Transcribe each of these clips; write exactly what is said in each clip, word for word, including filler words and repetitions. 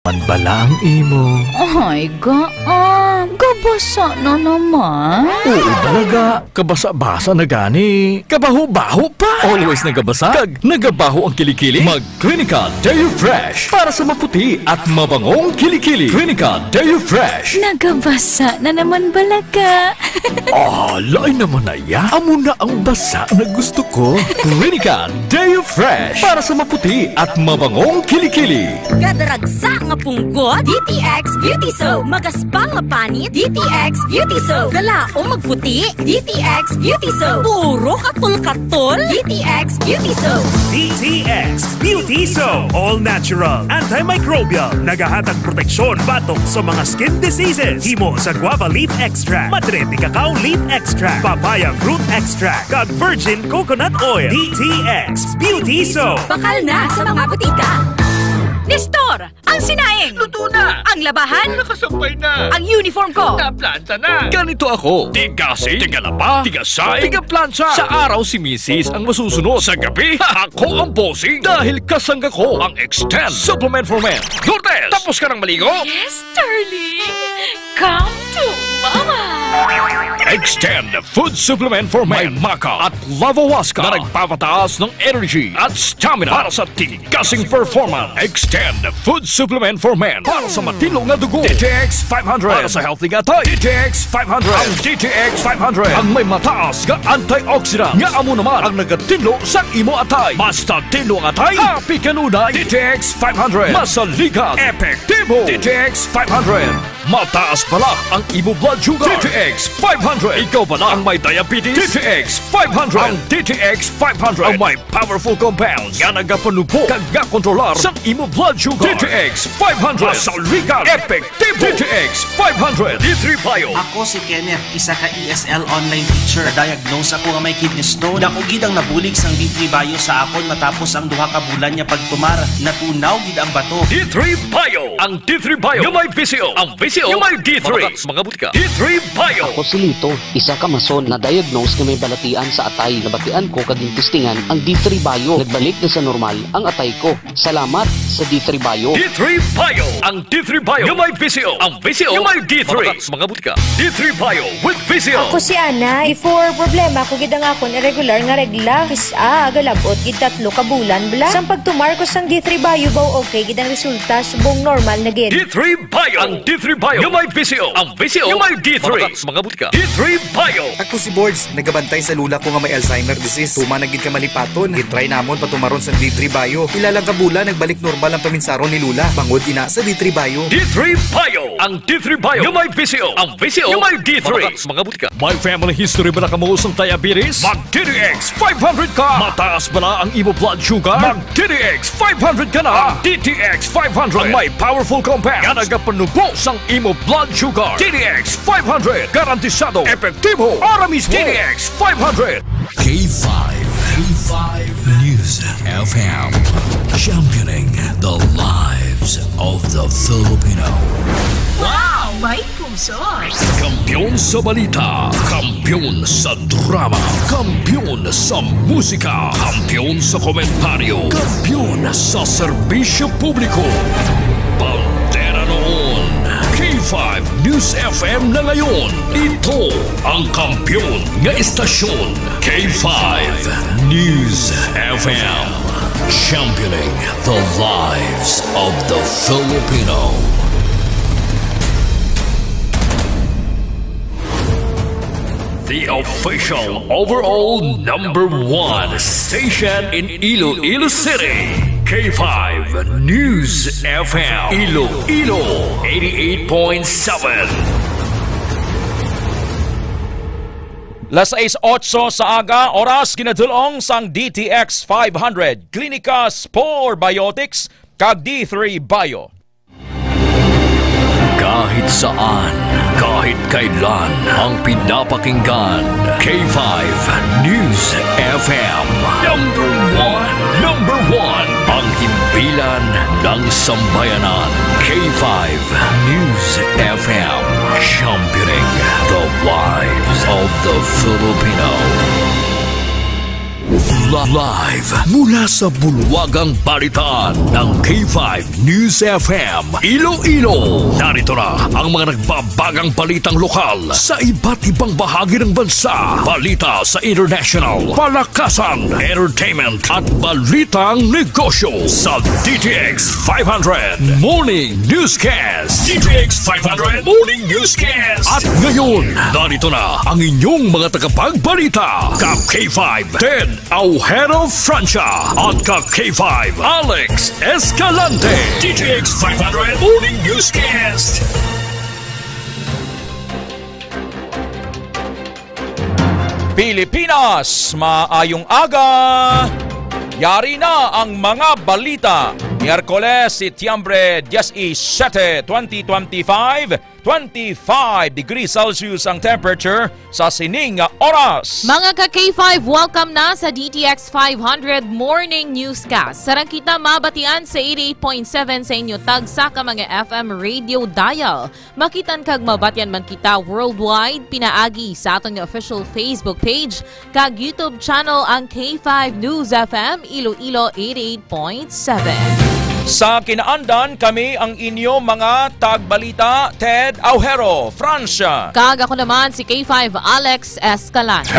Man bala ang imo? Ay, gaan. Gabasa na naman. Oo, talaga. Kabasa-basa na gani. Kabaho-baho pa. Always nagabasa. Kag nagabaho ang kilikili. Mag Clinica Deo Fresh para sa maputi at mabangong kilikili. Clinica Deo Fresh. Nagabasa na naman bala ka. Ah, lain naman na ya. Amo na ang basa na gusto ko. Clinica Deo Fresh para sa maputi at mabangong kilikili. Gadaragsa nga punggot, D T X Beauty Soap. Magaspang nga panit, D T X Beauty Soap. Galaom magputi, D T X Beauty Soap. Puro katol-katol, D T X Beauty Soap. D T X Beauty Soap. All natural, antimicrobial. Nagahatag proteksyon batok sa mga skin diseases. Himo sa guava leaf extract, madre de cacao leaf extract, papaya fruit extract, kag virgin coconut oil. D T X Beauty Soap. Bakal na sa mga butika. Nestor, ang sinaing. Luto na. Ang labahan. Nakasampay na. Ang uniform ko. Naplanta na. Ganito ako. Tigasing, tigalaba, tigasay, tigaplansa. Sa araw si misis ang masusunod. Sa gabi, ako ang bossing. Dahil kasangga ko ang Extend Supplement for Men. Lourdes, tapos ka nang maligo? Yes, darling. Come to Mama. Extend Food Supplement for Men. May maca at lavawaska na nagpapataas ng energy at stamina para sa tigasing performance. Extend Food Supplement for Men para sa matinlo nga dugo. D T X five hundred para sa healthy nga atay. D T X five hundred. Ang D T X five hundred ang may mataas nga antioxidant nga amo naman ang nagatinlo sa imo atay. Basta tinlo ang atay, happy kanunay. D T X five hundred. Masaligan, epektibo. D T X five hundred. Mataas bala ang imo blood sugar. D T X five hundred. Ikaw bala ang may diabetes? D T X five hundred. Ang D T X five hundred ang may powerful compounds nga nagapanubo kag gakontrolar sang imo blood sugar. D T X five hundred. Masaligan, epektibo. D T X five hundred. D three Bio. Ako si Kenneth, isa ka E S L online teacher. Na-diagnose ako nga may kidney stone. Dako gid ang nabulig sang D three Bio sa akon matapos ang duha ka bulan nga pagtumar. Natunaw gid ang bato. D three Bio. Ang D three Bio nga may V C O. Ang V C O nga may D three. Mga butika. D three Bio. Ako si Lito, isa ka mason na diagnose nga may balatian sa atay. Nabatian ko kag gintistingan ang D three Bio. Nagbalik na sa normal ang atay ko. Salamat sa D three Bio. D three Bio. Ang D three Bio nga may V C O. Ang V C O nga may D three. Mga butika. D three Bio with V C O. Ako si Ana. Before, problema ko gid ang akon irregular nga regla. Kis-a, galabot gid tatlo ka bulan bala. Sang pagtumar ko sang D three Bio, baw okay gid ang resulta, subong normal na gid. D three Bio. Ang D three Bio nga may V C O. Ang V C O nga may D three. Mga butika. D three Bio. Ako si Borge, nagabantay sa lola ko nga may Alzheimer disease. Tuman na gid ka malipaton. Gitry namon patumaron sang D three Bio. Pila lang ka bulan, nagbalik normal ang paminsaron ni lola. Bangod ina sa D three Bio. D three Bio. Ang D three Bio nga may V C O. Ang V C O nga may D three. Mga butika. May family history bala kamo sang diabetes? Mag D T X five hundred ka. Mataas bala ang imo blood sugar? Mag D T X five hundred ka na. Ang D T X five hundred ang may powerful compound nga nagapanubo sang imo blood sugar. D T X five hundred, garantisado, epektibo, ahora mismo. D T X five hundred. K five, K five News F M, championing the lives of the Filipino. Wow! May puso! Kampiyon sa balita, kampiyon sa drama, kampiyon sa musika, kampiyon sa komentaryo, kampiyon sa serbisyo publiko. Bandera noon, K five News F M na ngayon. Ito ang kampiyon nga istasyon, K five News F M. Championing the lives of the Filipino. The official overall number one station in Iloilo City, K five News F M, Iloilo, eighty-eight point seven. Las sais otso sa aga, oras ginadul-ong sang D T X five hundred, Klinika Spore Biotics, kag D three Bio. Kahit saan, kahit kailan, ang pinapakinggan, K five News F M. Number one, number one, ang himpilan ng sambayanan, K five News F M, championing the lives of the Filipino. Live mula sa bulwagang balitaan ng K five News F M Iloilo. Narito na ang mga nagbabagang balitang lokal sa iba't ibang bahagi ng bansa. Balita sa international, palakasan, entertainment, at balitang negosyo sa D T X five hundred Morning Newscast. D T X five hundred Morning Newscast. At ngayon, narito na ang inyong mga tagapagbalita, ka K five Ted Aujero Francia at ka K five Alex Escalante. D T X five hundred Morning Newscast. Pilipinas, maayong aga. Yari na ang mga balita. Miyerkules, Setyembre diecisiete, twenty twenty-five, twenty-five degrees Celsius ang temperature sa sining nga oras. Mga ka K five, welcome na sa D T X five hundred Morning Newscast. Sarang kita mabatian sa eighty-eight point seven sa inyo tagsa ka mga F M radio dial. Makitan kag mabatian man kita worldwide pinaagi sa aton nga official Facebook page kag YouTube channel, ang K five News F M Iloilo eighty-eight point seven. Sa kinaandan, kami ang inyo mga tagbalita, Ted Aujero, Francia. Kag ako naman si K five Alex Escalante.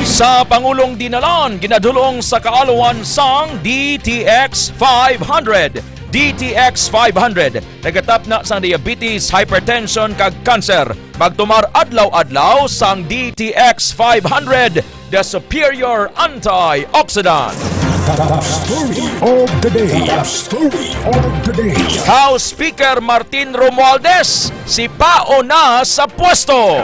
Sa Pangulong Dinalan, ginadulong sa kaalawan sang D T X five hundred. D T X five hundred, nagatapna sang diabetes, hypertension, kag cancer. Magtumar adlaw-adlaw sang D T X five hundred, the superior antioxidant. Top story of the day. Top story of the day. House Speaker Martin Romualdez, sipaon na sa pwesto.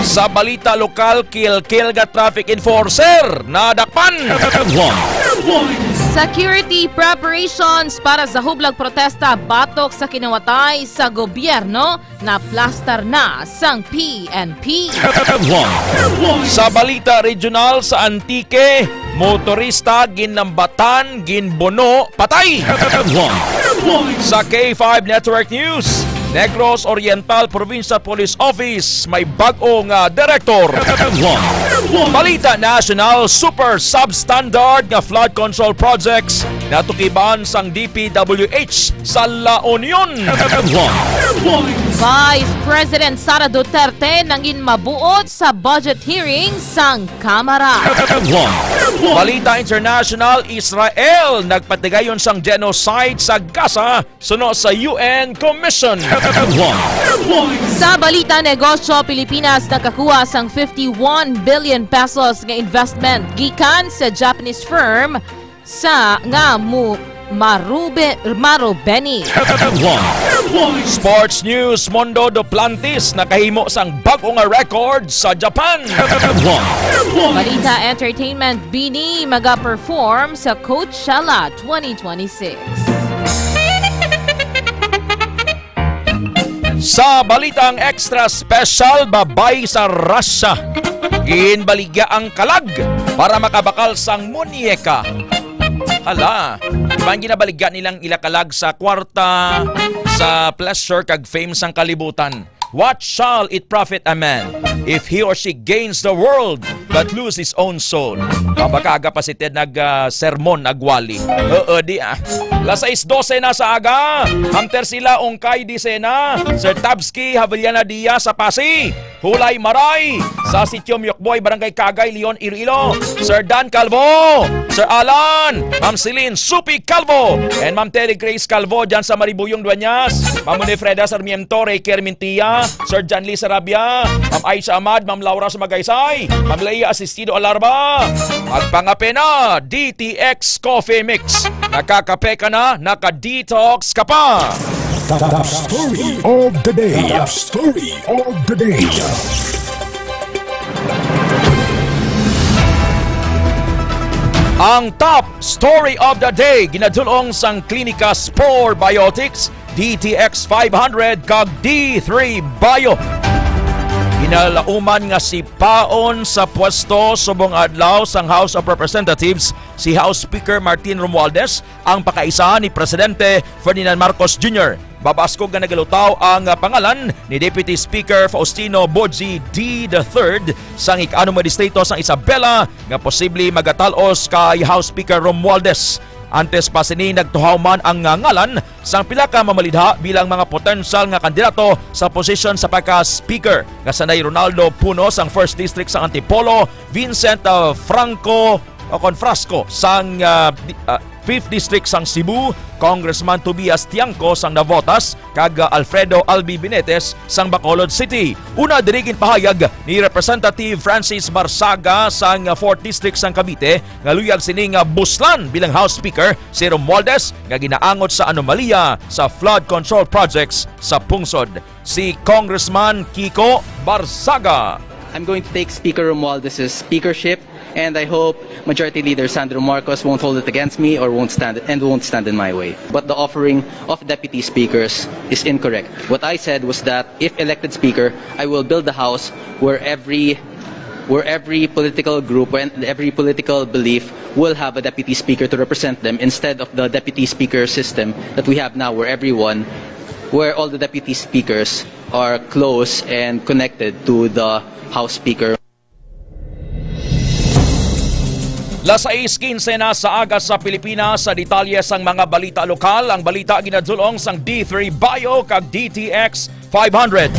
Sa balita lokal, kilkil nga traffic enforcer nadakpan. Security preparations para sa hublag protesta batok sa kinawatay sa gobyerno naplastar na sang P N P. Sa balita regional, sa Antique, motorista ginlambatan, ginbuno, patay. Sa K five Network News, Negros Oriental Provincial Police Office may bag-o nga direktor. Balita national, super substandard nga flood control projects natukiban sang D P W H sa La Union. Vice President Sara Duterte nangin mabuot sa budget hearing sang Kamara. Balita international, Israel nagpatigayon sang genocide sa Gaza suno sa U N Commission. Sa balita negosyo, Pilipinas nakakuha sang fifty-one billion pesos nga investment gikan sa Japanese firm sa nga mu marube marubeni. Sports news, Mondo Duplantis nakahimo sang bag-o nga record sa Japan. Balita entertainment, Bini maga-perform sa Coachella twenty twenty-six. Sa balitang extra special, babay sa Russia ginbaligya ang kalag para makabakal sang muñeca. Hala, man ginabaligya nilang ila kalag sa kwarta, sa pleasure kag fame sang kalibutan. What shall it profit a man if he or she gains the world but lose his own soul? Ah, baka aga pa si Ted nag, ah, sermon, nagwali. Oo, di ah. Las sais dose na sa aga. Ma'am Tercila Ungkay Dicena, Sir Tabsky Havillana Diaz sa Pasi, Hulay Maray, sa Sitio Miyokboy, Barangay Kagay, Leon, Iloilo, Sir Dan Calvo, Sir Alan, Ma'am Celine Supi Calvo, and Ma'am Terry Grace Calvo dyan sa Maribuyong, Dueñas, Ma'am Winifreda Sarmiento, Ray Kerr Mintia, Sir John Lee Sarabia, Ma'am Aicha Ahmad, Ma'am Laura Sumagaysay, Ma'am Leia Asistido Alarba. Magpangape na, D T X Coffee Mix. Nakakape ka na, naka-detox ka pa. Top story of the day. Top story of the day. Ang top story of the day ginadulong sang Klinika Spore Biotics, D T X five hundred, kag D three Bio. Ginalauman nga sipaon sa pwesto subong adlaw sang House of Representatives si House Speaker Martin Romualdez ang pakaisahan ni Presidente Ferdinand Marcos Junior. Mabaskog nga nagalutaw ang, ah, pangalan ni Deputy Speaker Faustino Boji the third sang ika-anum nga distrito sang Isabela nga posible magatal-os kay House Speaker Romualdez. Antes pa sini, nagtuhaw man ang, ah, ngalan sang pila ka mamalidha bilang mga potensyal nga kandidato sa posisyon sa pagka-speaker, nga sanay Ronaldo Puno sang First District sang Antipolo, Vincent, ah, Franco o kon Frasco sang, ah, di-, ah, Fifth District sang Cebu, Congressman Tobias Tiangco sang Navotas, kag, ah, Alfredo Albi Benitez sang Bacolod City. Una diri ginpahayag ni Representative Francis Barzaga sang, ah, Fourth District sang Cavite nga luyag sini nga buslan bilang House Speaker si Romualdez nga ginaangot sa anomalya sa flood control projects sa pungsod, si Congressman Kiko Barzaga. I'm going to take Speaker Romualdez's speakership, and I hope Majority Leader Sandro Marcos won't hold it against me or won't stand and won't stand in my way. But the offering of deputy speakers is incorrect. What I said was that if elected speaker, I will build the house where every where every political group and every political belief will have a deputy speaker to represent them, instead of the deputy speaker system that we have now, where everyone where all the deputy speakers are close and connected to the House Speaker. Las sais quince na sa aga sa Pilipinas. Sa detalye sang mga balita lokal, ang balita ginadulong sang D three Bio kag D T X five hundred.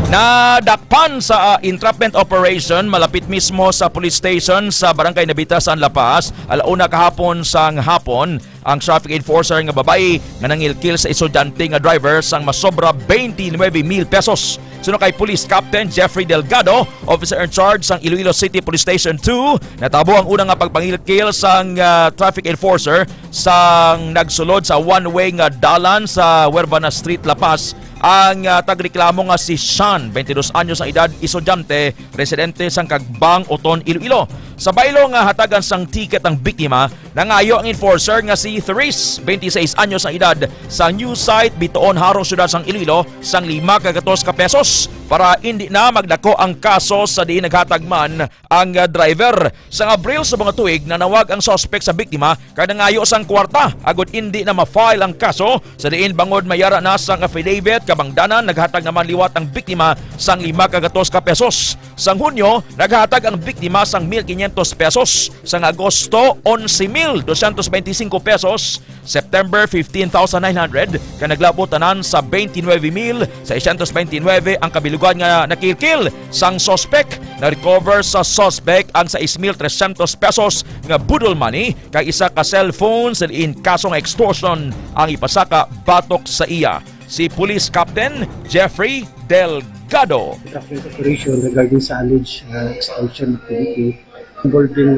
Nadakpan sa, ah, entrapment operation malapit mismo sa police station sa Barangay Nabita, San La Paz, ala una kahapon sang hapon ang traffic enforcer nga babayi nga nangilkil sa estudyante nga driver sang masobra twenty-nine mil pesos. Suno kay Police Captain Jeffrey Delgado, officer in charge sang Iloilo City Police Station two, natabo ang una nga pagpangilkil sang, ah, traffic enforcer sang nagsulod sa one-way nga dalan sa Huervana Street, La Paz, ang, ah, tagreklamo nga si Sean, twenty-dos anyos ang edad, estudyante, residente sang Kagbang, Oton, Iloilo. Sa baylo nga hatagan sang ticket ang biktima, nangayo ang enforcer nga si Therese, twenty-sais anyos ang edad, sa New Site, Bitoon, harong siyudad sang Iloilo, sang lima ka gatos ka pesos para indi na magdako ang kaso, sa diin naghatag man ang, ah, driver. Sang Abril sa mga tuig, nanawag ang suspek sa biktima kag nangayo sang kwarta agud indi na ma-file ang kaso, sa diin bangod mayara na sang affidavit kabangdanan, naghatag naman liwat ang biktima sang lima ka gatos ka pesos. Sang Hunyo, naghatag ang biktima sang mil quinientos pesos. Sang Agosto, onse mil dosyentos beintisinko pesos. September, fifteen thousand nine hundred, kag naglabot tanan sa twenty-nine mil seiscientos twenty-nine ang kabilugan nga nakilkil sang suspek. Na-recover sa suspek ang sais mil trescientos pesos nga boodle money kag isa ka cellphone, sa diin kaso nga extortion ang ipasaka batok sa iya si Police Captain Jeffrey Delgado. Traffic operation regarding sa alleged uh, extortion activity involving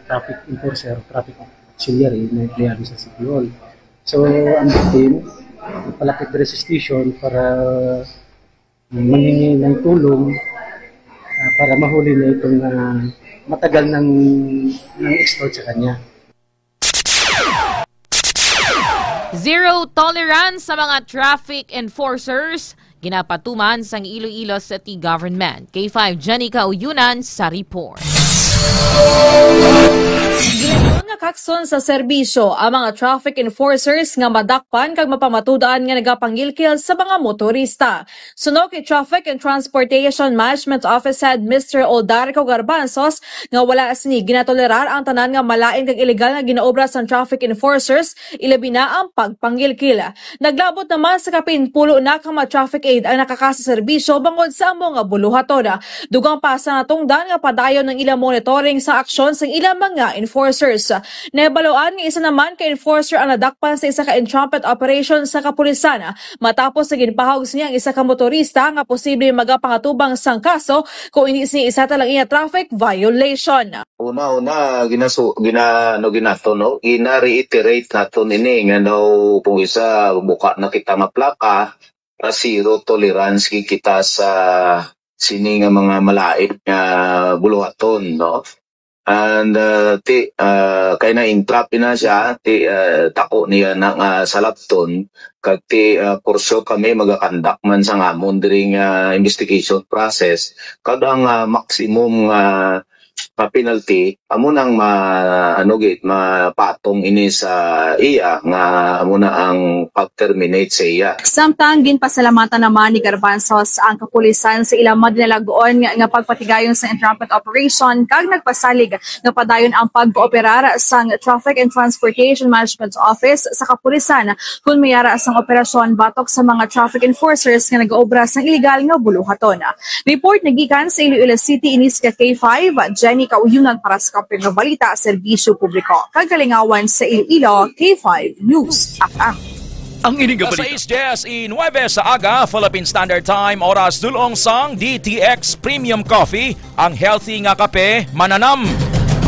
traffic enforcer, traffic auxiliary na empleyado sa City Hall. So, ang victim, palapit diri sa station para uh, manghingi ng tulong uh, para mahuli na itong uh, matagal ng, ng extort sa kanya. Zero tolerance sa mga traffic enforcers, ginapatuman sang Iloilo City Government. K five Jenny Kauyunan sa report. Ginayon nga kakson sa serbisyo ang mga traffic enforcers nga madakpan kag mapamatud-an nga nagapangilkil sa mga motorista. Suno kay Traffic and Transportation Management Office Head Mister Oldarico Garbanzos nga wala sini ginatolerar ang tanan nga malain kag iligal nga ginaobra sang traffic enforcers, ilabi na ang pagpangilkil. Naglabot naman sa kapin pulo na ka mga traffic aid ang nakakasaserbisyo bangod sa amo nga buluhaton. Dugang pa sa natungdan nga padayon ang ilang monitoring sa aksyon sang ilang mga enforcers. Nahibaluan nga isa naman ka enforcer ang nadakpan sa isa ka entrapment operation sa kapulisan matapos nga ginpahawag sini ang isa ka motorista nga posible magapangatubang sang kaso kung hindi sini isata lang iya traffic violation. Una-una, ginasu, gina, no, ginato, no? Gina-reiterate naton ini nga no, kung isa buka na kita nga plaka, ah, zero tolerance gid kita sa sini nga mga malain nga buluhaton, no? And uh, ti uh, kay na-entrap na siya, ti uh, tako niya na nga salapton, kag ti uh, for sure kami magakandak man sa ngamon diri nga investigation process, kag ang uh, maximum nga pa-penalty, amo nang ma-, ano gid, mapatong ini sa iya nga amo na ang pag-terminate sa iya. Samtang ginpasalamatan naman ni Garbanzos ang kapulisan sa ilang madinalag-on nga, nga pagpatigayon sa entrapment operation kag nagpasalig nga padayon ang pag-ooperar sang Traffic and Transportation Management Office sa kapulisan kun may ara sang operasyon batok sa mga traffic enforcers nga nagaobra sang iligal nga buluhaton. Report nagikan sa Iloilo City, ini si ka K five, Jenny Kauyunan para sa Kampiyon nga Balita, Serbisyo Publiko, kag Kalingawan sa Iloilo, K five News F M. Ang ining Alas kabalita. Sais diyes y nuebe sa aga, Philippine Standard Time, oras dulong sang D T X Premium Coffee, ang healthy nga kape, mananam.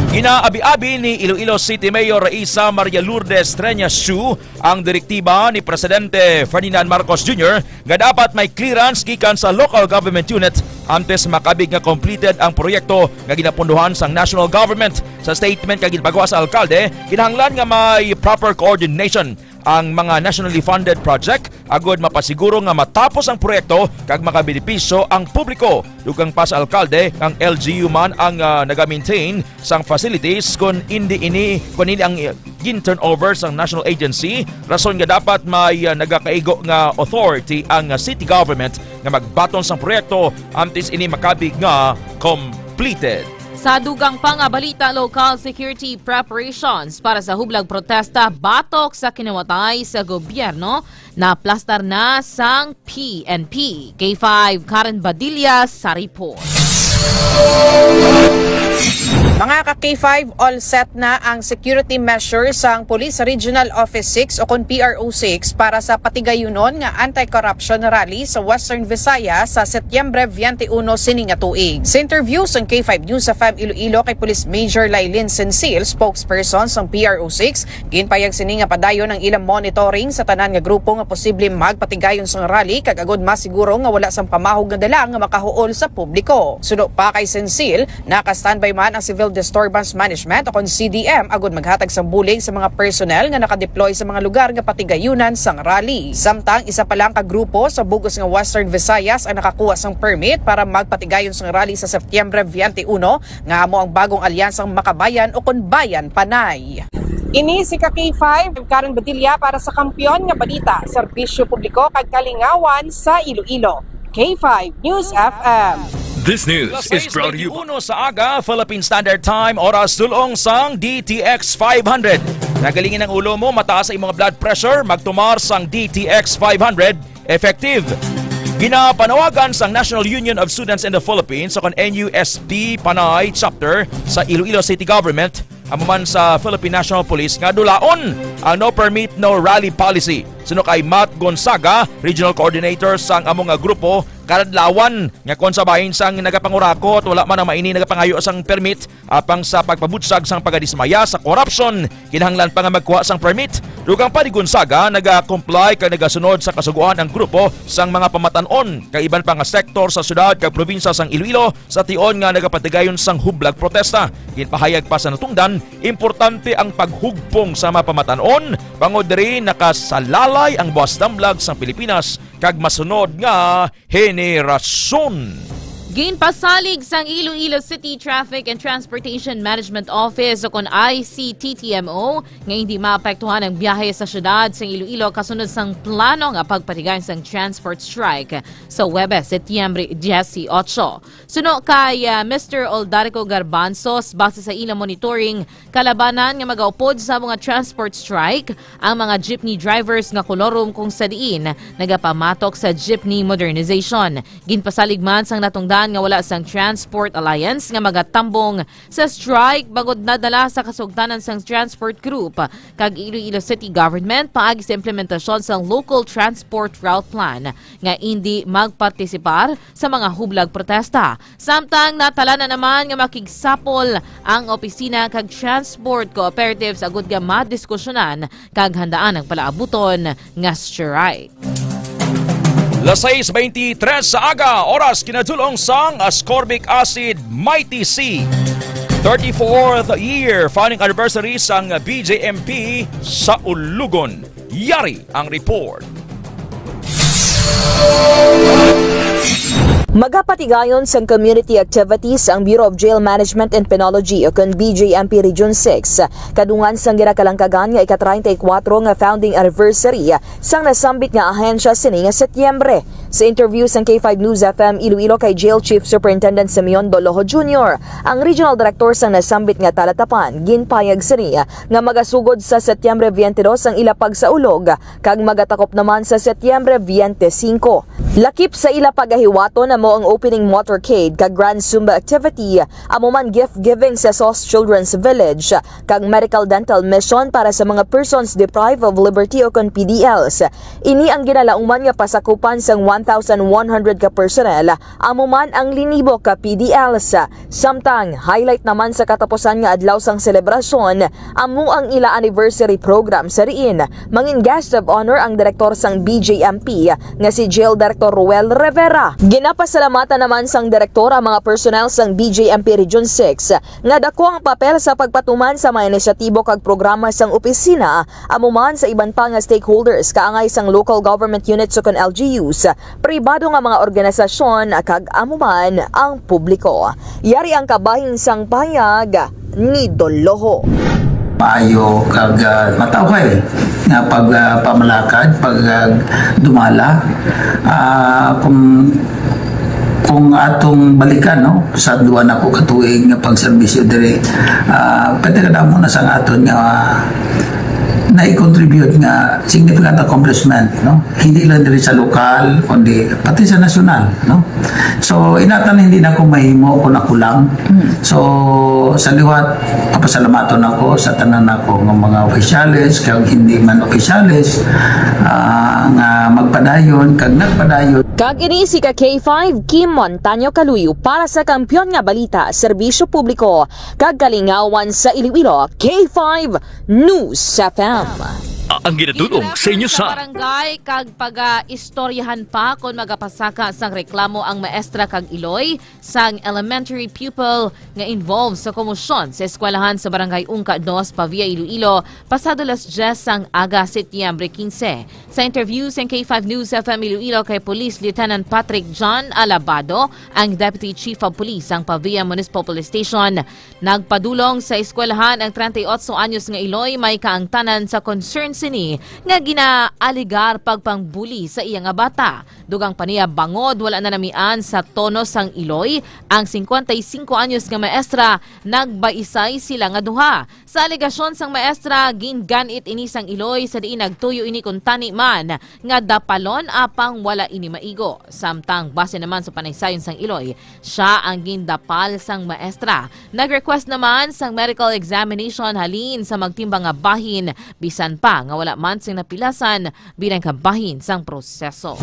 Ginaabi-abi ni Iloilo City Mayor Raisa Maria Lourdes Treñas Chu ang direktiba ni Presidente Ferdinand Marcos Junior nga dapat may clearance gikan sa local government unit antes makabig nga completed ang proyekto nga ginapundohan sang national government. Sa statement nga ginpagawa sa alkalde, kinahanglan nga may proper coordination ang mga nationally funded project agod mapasiguro nga matapos ang proyekto kag makabenepisyo ang publiko. Dugang pa sa alkalde, ang L G U man ang, ah, naga-maintain sang facilities, kun indi ini, kun ini ang, ah, gin-turnover sang national agency, rason nga dapat may, ah, nagakaigo nga authority ang, ah, city government nga magbaton sang proyekto antes ini makabig nga completed. Sa dugang pa nga balita, local security preparations para sa hublag protesta batok sa kinawatay sa gobyerno naplastar na sang P N P. K five, Karen Badilla sa report. Mga ka K five, all set na ang security measures sang Police Regional Office six o kon P R O six para sa patigayunon nga anti-corruption rally sa Western Visayas sa Setyembre twenty-one sini nga tuig. Sa interview sang K five News F M Iloilo kay Police Major Lailin Sensil, spokesperson sang P R O six, ginpayag sini nga padayon ang ilang monitoring sa tanan nga grupo nga posible magpatigayon sang rally kag agod masiguro nga wala sang pamahog nga dala nga makahuol sa publiko. Suno pa kay Sensil, naka-standby man ang Civil Disturbance Management o kon C D M agod maghatag sang bulig sa mga personnel nga nakadeploy sa mga lugar nga patigayunan sang rally. Samtang isa pa lang ka grupo sa bug-os nga Western Visayas ang nakakuha sang permit para magpatigayon sang rally sa Setyembre twenty-one, nga amo ang bagong alyansang Makabayan o kon Bayan Panay. Ini si ka K five, Karen Badilla para sa Kampiyon nga Balita, Serbisyo Publiko kag Kalingawan sa Iloilo. K five News F M. This news Alas is sais brought to you by twenty-uno sa aga, Philippine Standard Time, oras dulong sang D T X five hundred. Nagalingin ang ulo mo, mataas ang imong blood pressure, magtumar sang D T X five hundred. Effective. Ginapanawagan sang National Union of Students in the Philippines o kon N U S P Panay Chapter sa Iloilo City Government, amo man sa Philippine National Police, nga dulaon ang no permit, no rally policy. Suno kay Matt Gonzaga, Regional Coordinator sang amo nga grupo, kaladlawan nga kon sa bahin sang nagapangurakot, wala man ang maini nagapangayo sang permit, apang sa pagpabutyag sang pagadismaya sa korupsyon, kinahanglan pa nga magkuha sang permit. Dugang pa ni Gonzaga, naga-comply kag nagasunod sa kasugoan ang grupo sang mga pamatan-on kag iban pa nga sektor sa syudad kag probinsya sang Iloilo sa tion nga nagapatigayon sang hublag protesta. Ginpahayag pa sa natungdan, importante ang paghugpong sa mga pamatan-on, bangod diri nakasalalay ang buwas damlag sang Pilipinas kag masunod nga henerasyon. Ginpasalig sang Iloilo City Traffic and Transportation Management Office o kon I C T T M O nga hindi maapektuhan ang biyahe sa syudad sang Iloilo kasunod sang plano nga pagpatigay sang transport strike sa Huwebes, Setyembre dieciocho. Suno kay, ah, Mister Oldarico Garbanzos, base sa ilang monitoring, kalabanan nga magaupod sa mga transport strike ang mga jeepney drivers nga kolorum kung sa diin nagapamatok sa jeepney modernization. Ginpasalig man sang natungdan nga wala sang Transport Alliance nga magatambong sa strike bangod nadala sa kasugtanan sang transport group kag Iloilo City Government paagi sa implementasyon sang Local Transport Route Plan nga indi magpartisipar sa mga hublag protesta. Samtang natala na naman nga makigsapol ang opisina kag transport cooperatives agud nga madiskusyonan kag handaan ang palaabuton nga strike. Las sais beintitrés sa aga, oras kinadulong sang ascorbic acid Mighty C. Thirty-fourth year founding anniversary sang B J M P sa Ulugon. Yari ang report. Magapatigayon sang community activities ang Bureau of Jail Management and Penology, o kon B J M P Region six, kadungan sang ginakalangkagan nga ika-treinta y cuatro nga founding anniversary sang nasambit nga ahensya sini nga Setyembre. Sa interview sang K five News F M Iloilo kay Jail Chief Superintendent Simeon Doloho Junior, ang Regional Director sang nasambit nga talatapan, ginpayag sini nga magasugod sa Setyembre twenty-two ang ila pagsaulog kag magatakop naman sa Setyembre twenty-five. Lakip sa ila pagahiwaton amo ang opening motorcade kag grand zumba activity, amo man gift giving sa Sos Children's Village, kag medical dental mission para sa mga persons deprived of liberty o kon P D Ls. Ini ang ginalauman nga pasakupan sang one thousand one hundred ka personnel, amo man ang linibo ka P D Ls. Samtang, highlight naman sa katapusan nga adlaw sang selebrasyon, amo ang ila anniversary program sa diin mangin guest of honor ang direktor sang B J M P nga si Jail Director Ruel Rivera. Ginapasalamatan naman sang direktor ang mga personnel sang B J M P Region six nga dako ang papel sa pagpatuman sa mga inisyatibo kag programa sang opisina, amo man sa iban pa nga stakeholders kaangay sang local government units ukon L G Us, pribado nga mga organisasyon, kag amo man ang publiko. Yari ang kabahin sang pahayag ni Doloho. Maayo kag, ah, matawhay nga pag, ah, pamalakad, pag, ah, dumala. Ah, kung, kung atong balikan, no, sa duha na ko ka tuig nga pagserbisyo diri, ah, pwede ka damo na sa aton nga, ah, nai-contribute nga significant accomplishment, no? Hindi lang diri sa lokal, kundi pati sa nasyonal, no? So, inatan hindi na ko mahimo kung ako lang. So, sa liwat, papasalamaton ako sa tanan ako nga mga opisyales, kag hindi man opisyales, ah, nga magpadayon, kag nagpadayon. Kag ini si ka K five, Kim Montaño Kaluyo para sa Kampiyon nga Balita, Serbisyo Publiko, kag Kalingawan sa Iloilo, K five News F M. Ang ginatudong sa inyo sa barangay kag paga-istoryahan pa kon magapasaka sang reklamo ang maestra kag iloy sang elementary pupil nga involved sa komosyon sa eskwelahan sa Barangay Ungka dos, Pavia, Iloilo, pasado las dyes sang aga, Setyembre quince. Sa interview sang K five News F M Iloilo kay Police Lieutenant Patrick John Alabado, ang Deputy Chief of Police sang Pavia Municipal Police Station, nagpadulong sa eskwelahan ang treinta y ocho anyos nga iloy. May kaangtanan sa concern sini nga ginaaligar pagpangbuli sa iya nga bata. Dugang pa niya, bangod wala na namian sa tono sang iloy ang cincuenta y cinco anyos nga maestra, nagbaisay sila nga duha. Sa alegasyon sang maestra, ginganit ini sang iloy sa diin nagtuyo ini kuntani man nga dapalon apang wala ini maigo. Samtang base naman sa panaysayon sang iloy, sia ang gindapal sang maestra. Nag-request naman sang medical examination halin sa magtimbang nga bahin, bisan pa nga wala man sing napilasan bilang kabahin sang proseso.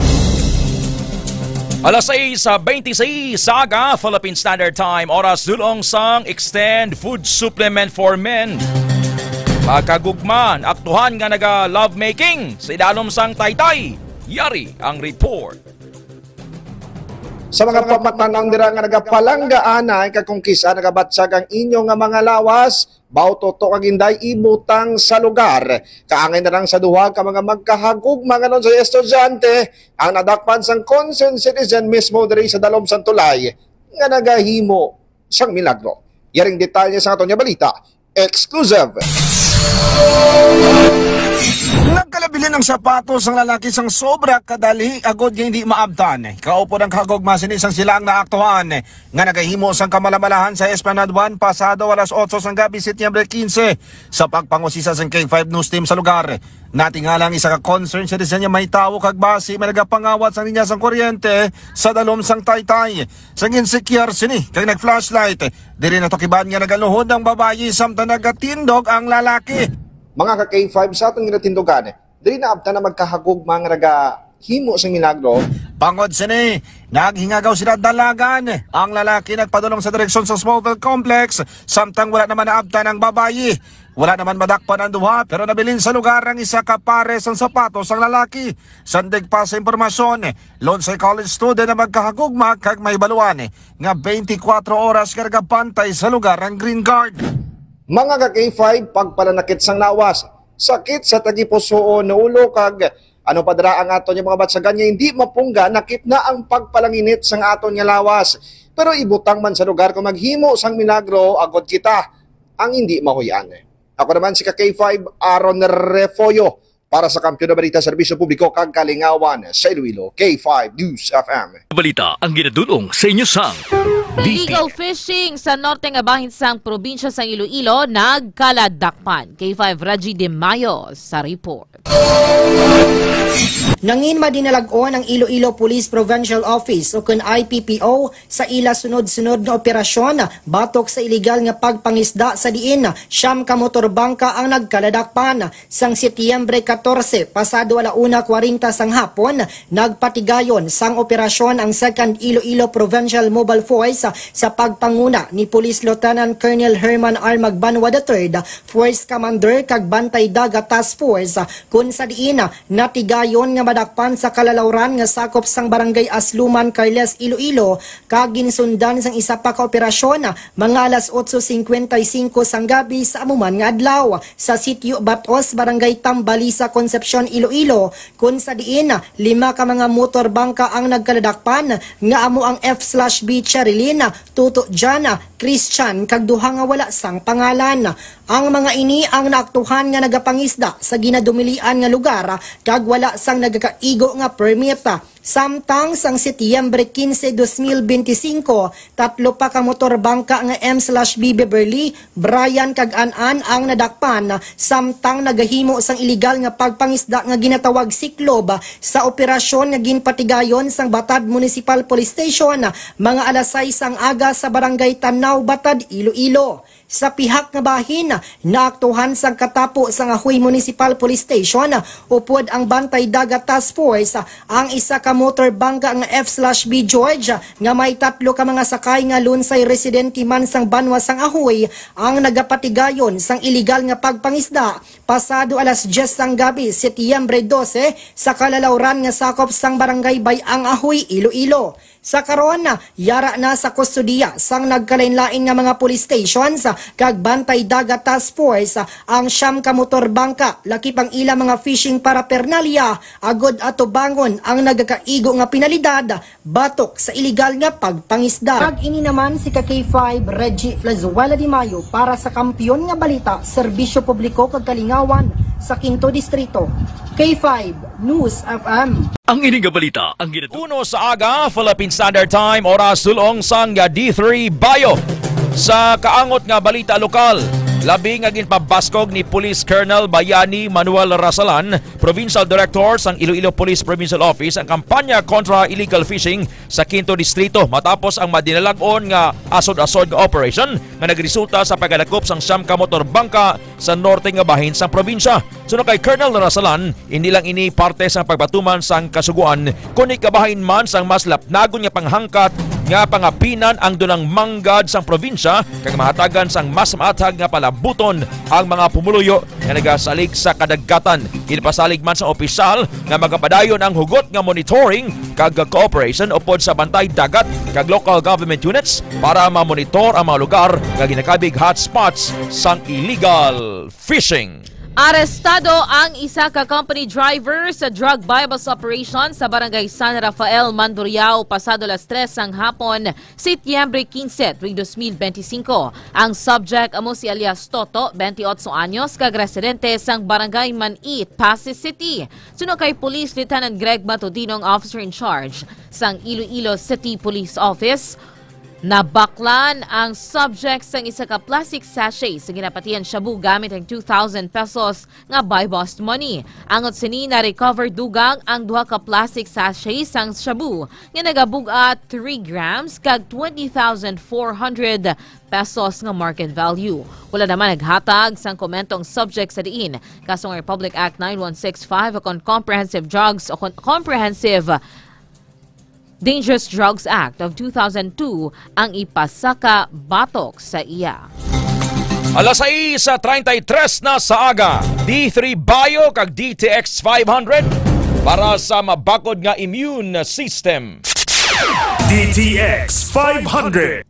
Alas sais beintiseis sa aga, Philippine Standard Time, oras dulong sang Extend Food Supplement for Men. Magkagugma, aktuhan nga naga-lovemaking sa idalom sang taytay. Yari ang report. Sa mga pamatan-ang dira nga nagapalangga anay kag kung kis-a nagabatyag ang inyo nga mga lawas, bawto to kag inday ibutang sa lugar. Kaangay na lang sa duha ka mga magkahagugma nga sa estudyante ang nadakpan sang concerned citizen mismo diri sa dalom sang tulay nga nagahimo sang milagro. Yaring detalye sa aton nga balita. Exclusive. Nagkalabilin ang sapatos sang lalaki sang sobra kadali agod nga hindi maabtan. Kaupod ang kahagugma sini sang sila ang naaktuhan nga nagahimo sang kamalamalahan sa Esplanade One pasado alas otso sang gabi, Setyembre quince, sa pagpangusisa sang K five News Team sa lugar. Natingala ang isa ka concerned citizen nga may tawo kag basi may nagapangawat sang linya sang kuryente sa dalom sang taytay. Sang insikyar sini kag nag-flashlight, diri natukiban nga nagaluhod ang babayi samtang nagatindog ang lalaki. Mga ka K five, sa aton ginatindugan, diri naabtan ang magkahagugma nga nagahimo sang milagro. Bangod sini, naghingagaw sila dalagan. Ang lalaki nagpadulong sa direksyon sa Smallville Complex, samtang wala naman naabtan ang babayi. Wala naman madakpan ang duha, pero nabilin sa lugar ang isa ka pares sang sapatos sang lalaki. Sandig pa sa impormasyon, Lonsay College student ang magkahagugma kag mahibaluan nga twenty-four oras nga nagabantay sa lugar ang Green Guard. Mga ka K five, pagpananakit sang lawas, sakit sa tagipusoon, ulo kag Ano pa dira ang aton nga mga batyagan nga hindi mapunggan, nakit na ang pagpalanginit sang aton nga lawas. Pero ibutang man sa lugar kung maghimo sang milagro, agod kita ang hindi mahuy-an. Ako naman si ka K five, Aaron Refollo, para sa Kampiyon nga Balita, Serbisyo Publiko kag Kalingawan sa Iloilo, K five News F M. Balita ang ginadul-ong sa inyo sang Illegal fishing sa norte nga bahin sang probinsya sang Iloilo nagkaladakpan. K five Reggie De Mayo sa report. Nangin madinalag-on ang Iloilo Police Provincial Office, ukon I P P O, sa ila sunod-sunod nga operasyon batok sa iligal nga pagpangisda, sa diin siyam ka motorbangka ang nagkaladakpan. Sang Setyembre katorse, pasado ala una kwarenta sang hapon, nagpatigayon sang operasyon ang Second Iloilo Provincial Mobile Force sa pagpanguna ni Police Lieutenant Colonel Herman R. Magbanwa the third, Force Commander kag Bantay Dagat Task Force, kun sa diin natigayon nga madakpan sa kalalawran nga sakop sang Barangay Asluman, Carles, Iloilo, kag ginsundan sang isa pa ka operasyon mga alas otso cincuenta y cinco sang gabi sa amo man nga adlaw sa Sitio Batos, Barangay Tambalisa, Concepcion, Iloilo, kun sa diin lima ka mga motorbangka ang nagkaladakpan, nga amo ang F slash B Cherilyn, Tuto Jana, Christian, kag duha nga wala sang pangalan. Ang mga ini ang naaktuhan nga nagapangisda sa ginadumilian nga lugar kag wala sang nagakaigo nga permit. Samtang sang Setyembre quince, dos mil bente cinco, tatlo pa ka motorbangka nga M slash B Beverly, Brian kag An-an ang nadakpan samtang nagahimo sang iligal nga pagpangisda nga ginatawag siklob sa operasyon nga ginpatigayon sang Batad Municipal Police Station mga alas sais sang aga sa Barangay Tanaw, Batad, Iloilo. Sa pihak nga bahin, naaktuhan sang katapo sang Ajuy Municipal Police Station upod ang Bantay Dagat Task Force ang isa ka motor bangka nga F slash B George nga may tatlo ka mga sakay nga lunsay residente man sang banwa sang Ajuy ang nagapatigayon sang iligal nga pagpangisda pasado alas dyes sang gabi, Setyembre dose, sa kalalawran nga sakop sang Barangay Bay-ang, Ajuy, Iloilo. Sa karon, yara na sa kustodiya sang nagkalainlain nga mga police stations kag Bantay Dagat Task Force ang siyam ka motor bangka, lakip ang ila mga fishing paraphernalia, agod atubangon ang nagakaigo nga penalidad batok sa iligal nga pagpangisda. Kag ini naman si ka K five Reggie Lazuela de Mayo para sa Kampiyon nga Balita, Serbisyo Publiko kag Kalingawan sa Quinto Distrito. K five News F M. Ang ini nga balita ang ginatu- Uno sa aga, Philippine Standard Time, oras dul-ong sang D three Bayo. Sa kaangot nga balita lokal, labi nga ginpabaskog ni Police Colonel Bayani Manuel Rasalan, Provincial Director sang Iloilo Police Provincial Office, ang kampanya kontra illegal fishing sa Quinto Distrito matapos ang madinalag-on nga asod-asod nga operation nga nagresulta sa pagkadakop sang siyam ka motor bangka sa norte nga bahin sang probinsya. Suno kay Colonel Rasalan, hindi lang ini parte sang pagpatuman sang kasugoan, kundi kabahin man sang mas lapnagon nga panghangkat nga pangapinan ang dunang manggad sang probinsya kag mahatagan sang mas maathag nga palabuton ang mga pumuluyo nga nagasalig sa kadagatan. Ginpasalig man sa opisyal nga magapadayon ang hugot nga monitoring kag cooperation upod sa Bantay Dagat kag local government units para ma-monitor ang mga lugar nga ginakabig hotspots sang illegal fishing. Arestado ang isa ka company driver sa drug buy-bust operation sa Barangay San Rafael, Mandurriao, pasado alas tres sang hapon, Setyembre quince, tuig dos mil bente singko. Ang subject amo si alias Toto, bente otso anyos, kag residente sang Barangay Manit, Passi City. Suno kay Police Lieutenant Greg Matutino, ang officer in charge sang Iloilo City Police Office, nabaklan ang subject sang isa ka plastic sachet sa ginapatihan shabu gamit ang two thousand pesos nga buy-bust money. Angot sini, na-recover dugang ang duha ka plastic sachet sang shabu nga nagabug-at three grams kag twenty thousand four hundred pesos nga market value. Wala naman naghatag sang komento ang subject sa diin kasong Republic Act nine one six five ukon Comprehensive Drugs o kon-, Comprehensive Dangerous Drugs Act of two thousand two ang ipasaka batok sa iya. Alas sais treinta y tres na sa aga, D three Bayo kag D T X five hundred para sa mabakod nga immune system. D T X five hundred.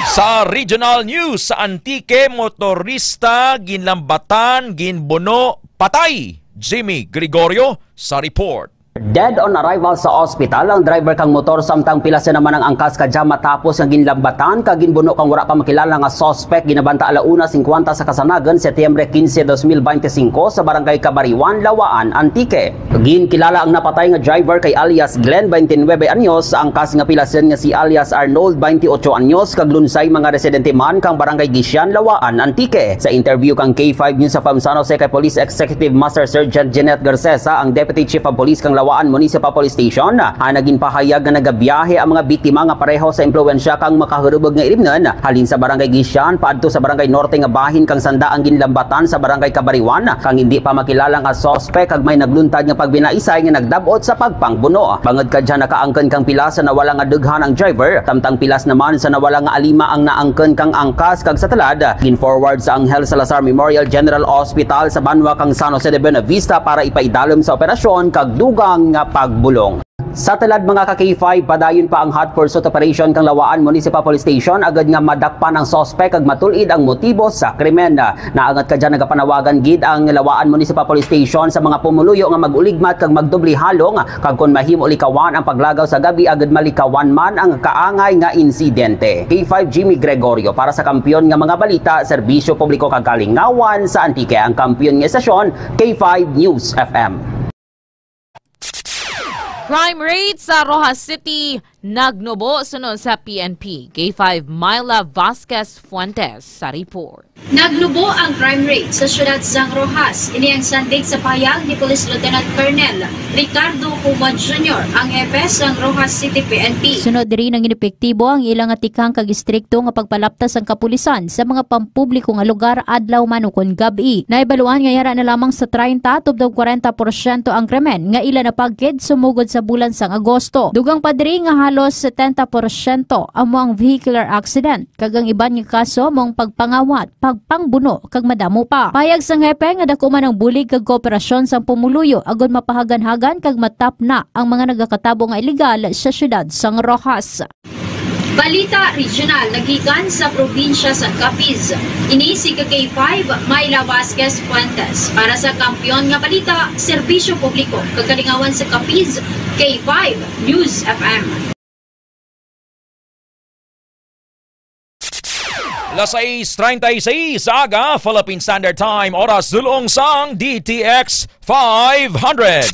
Sa regional news, sa Antique, motorista ginlambatan, ginbuno, patay. Jimmy Gregorio sa report. Dead on arrival sa ospital ang driver kang motor, samtang pilasan naman ang angkas kadya matapos nga ginlambatan kag ginbuno kang wala pa makilala nga suspek ginabanta ala una singkwenta sa kasanagan, Setyembre quince, dos mil bente singko, sa Barangay Cabariuan, Lawaan, Antique. Ginkilala ang napatay nga driver kay alias Glenn, twenty-nueve anyos, sa angkas nga pilasan nga si alias Arnold, twenty-ocho anyos, kag lunsay mga residente man kang Barangay Guisian, Lawaan, Antique. Sa interview kang K five News F M San Jose kay Police Executive Master Sergeant Jeanette Garcesa, ang Deputy Chief of Police kang Lawaan Municipal Police Station, ang naging pahayag nga nagabiyahe ang mga biktima nga pareho sa impluwensya kang makahurubog nga irimnon halin sa Barangay Guisian paadto sa Barangay Norte nga bahin kang sanda ang ginlambatan sa Barangay Cabariuan kang hindi pa makilala nga suspek kag may nagluntad nga pagbinaisay nga nagdab-ot sa pagpangbuno. Bangod kadya nakaangkon kang pilas sa nawala nga dughan ang driver, samtang pilas naman sa nawala nga alima ang naangkon kang angkas kag sa tulad gin-forward sa Angel Salazar Memorial General Hospital sa banwa kang San Jose de Buenavista para ipaidalom sa operasyon kag dugang nga pagbulong. Sa tulad, mga ka K five, padayon pa ang hot pursuit operation kang Lawaan Municipal Police Station agud nga madakpan ang suspek kag matul-id ang motibo sa krimen. Naangat kadya nagapanawagan gid ang Lawaan Municipal Police Station sa mga pumuluyo nga mag-uligmat kag magdubli halong kag kon mahimo likawan ang paglagaw sa gab-i agud malikawan man ang kaangay nga insidente. K five Jimmy Gregorio para sa Kampiyon nga mga balita, serbisyo publiko kag kalingawan sa Antique, ang kampiyon nga estasyon, K five News F M. Crime rate sa Roxas City nagnubo suno sa P N P. K five Myla Vasquez Fuentes sa report. Nagnubo ang crime rate sa siyudad sang Roxas. Ini ang sandig sa pahayag ni Police Lieutenant Colonel Ricardo Humad Junior, ang hepe sang Roxas City P N P. Sunod diri, nangin epektibo ang ila nga tikhang kag istrikto nga pagpalapta sang kapulisan sa mga pampubliko nga lugar adlaw man ukon gab-i. Nahibaluan nga yara na lamang sa treinta tubtob kwarenta porsyento ang krimen nga ila napagkid sumugod sa bulan sang Agosto. Dugang pa diri nga halos setenta porsyento amo ang vehicular accident, kag ang iban nga kaso mao ang pagpangawat, pagpangbuno, kag madamo pa. Pahayag sang hepe nga dako man ang bulig kag kooperasyon sang pumuluyo agud mapahaganhagan kag matapna ang mga nagakatabo nga iligal sa siyudad sang Roxas. Balita regional nagikan sa probinsya sa Capiz. Ini si ka K five Myla Vasquez Fuentes para sa Kampiyon nga Balita, Serbisyo Publiko kag Kalingawan sa Capiz, K five News F M. Las sais treinta y seis sa aga, Philippine Standard Time, oras dulong sang D T X five hundred.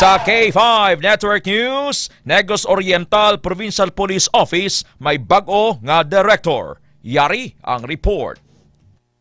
Sa K five Network News, Negros Oriental Provincial Police Office may bag-o nga direktor. Yari ang report.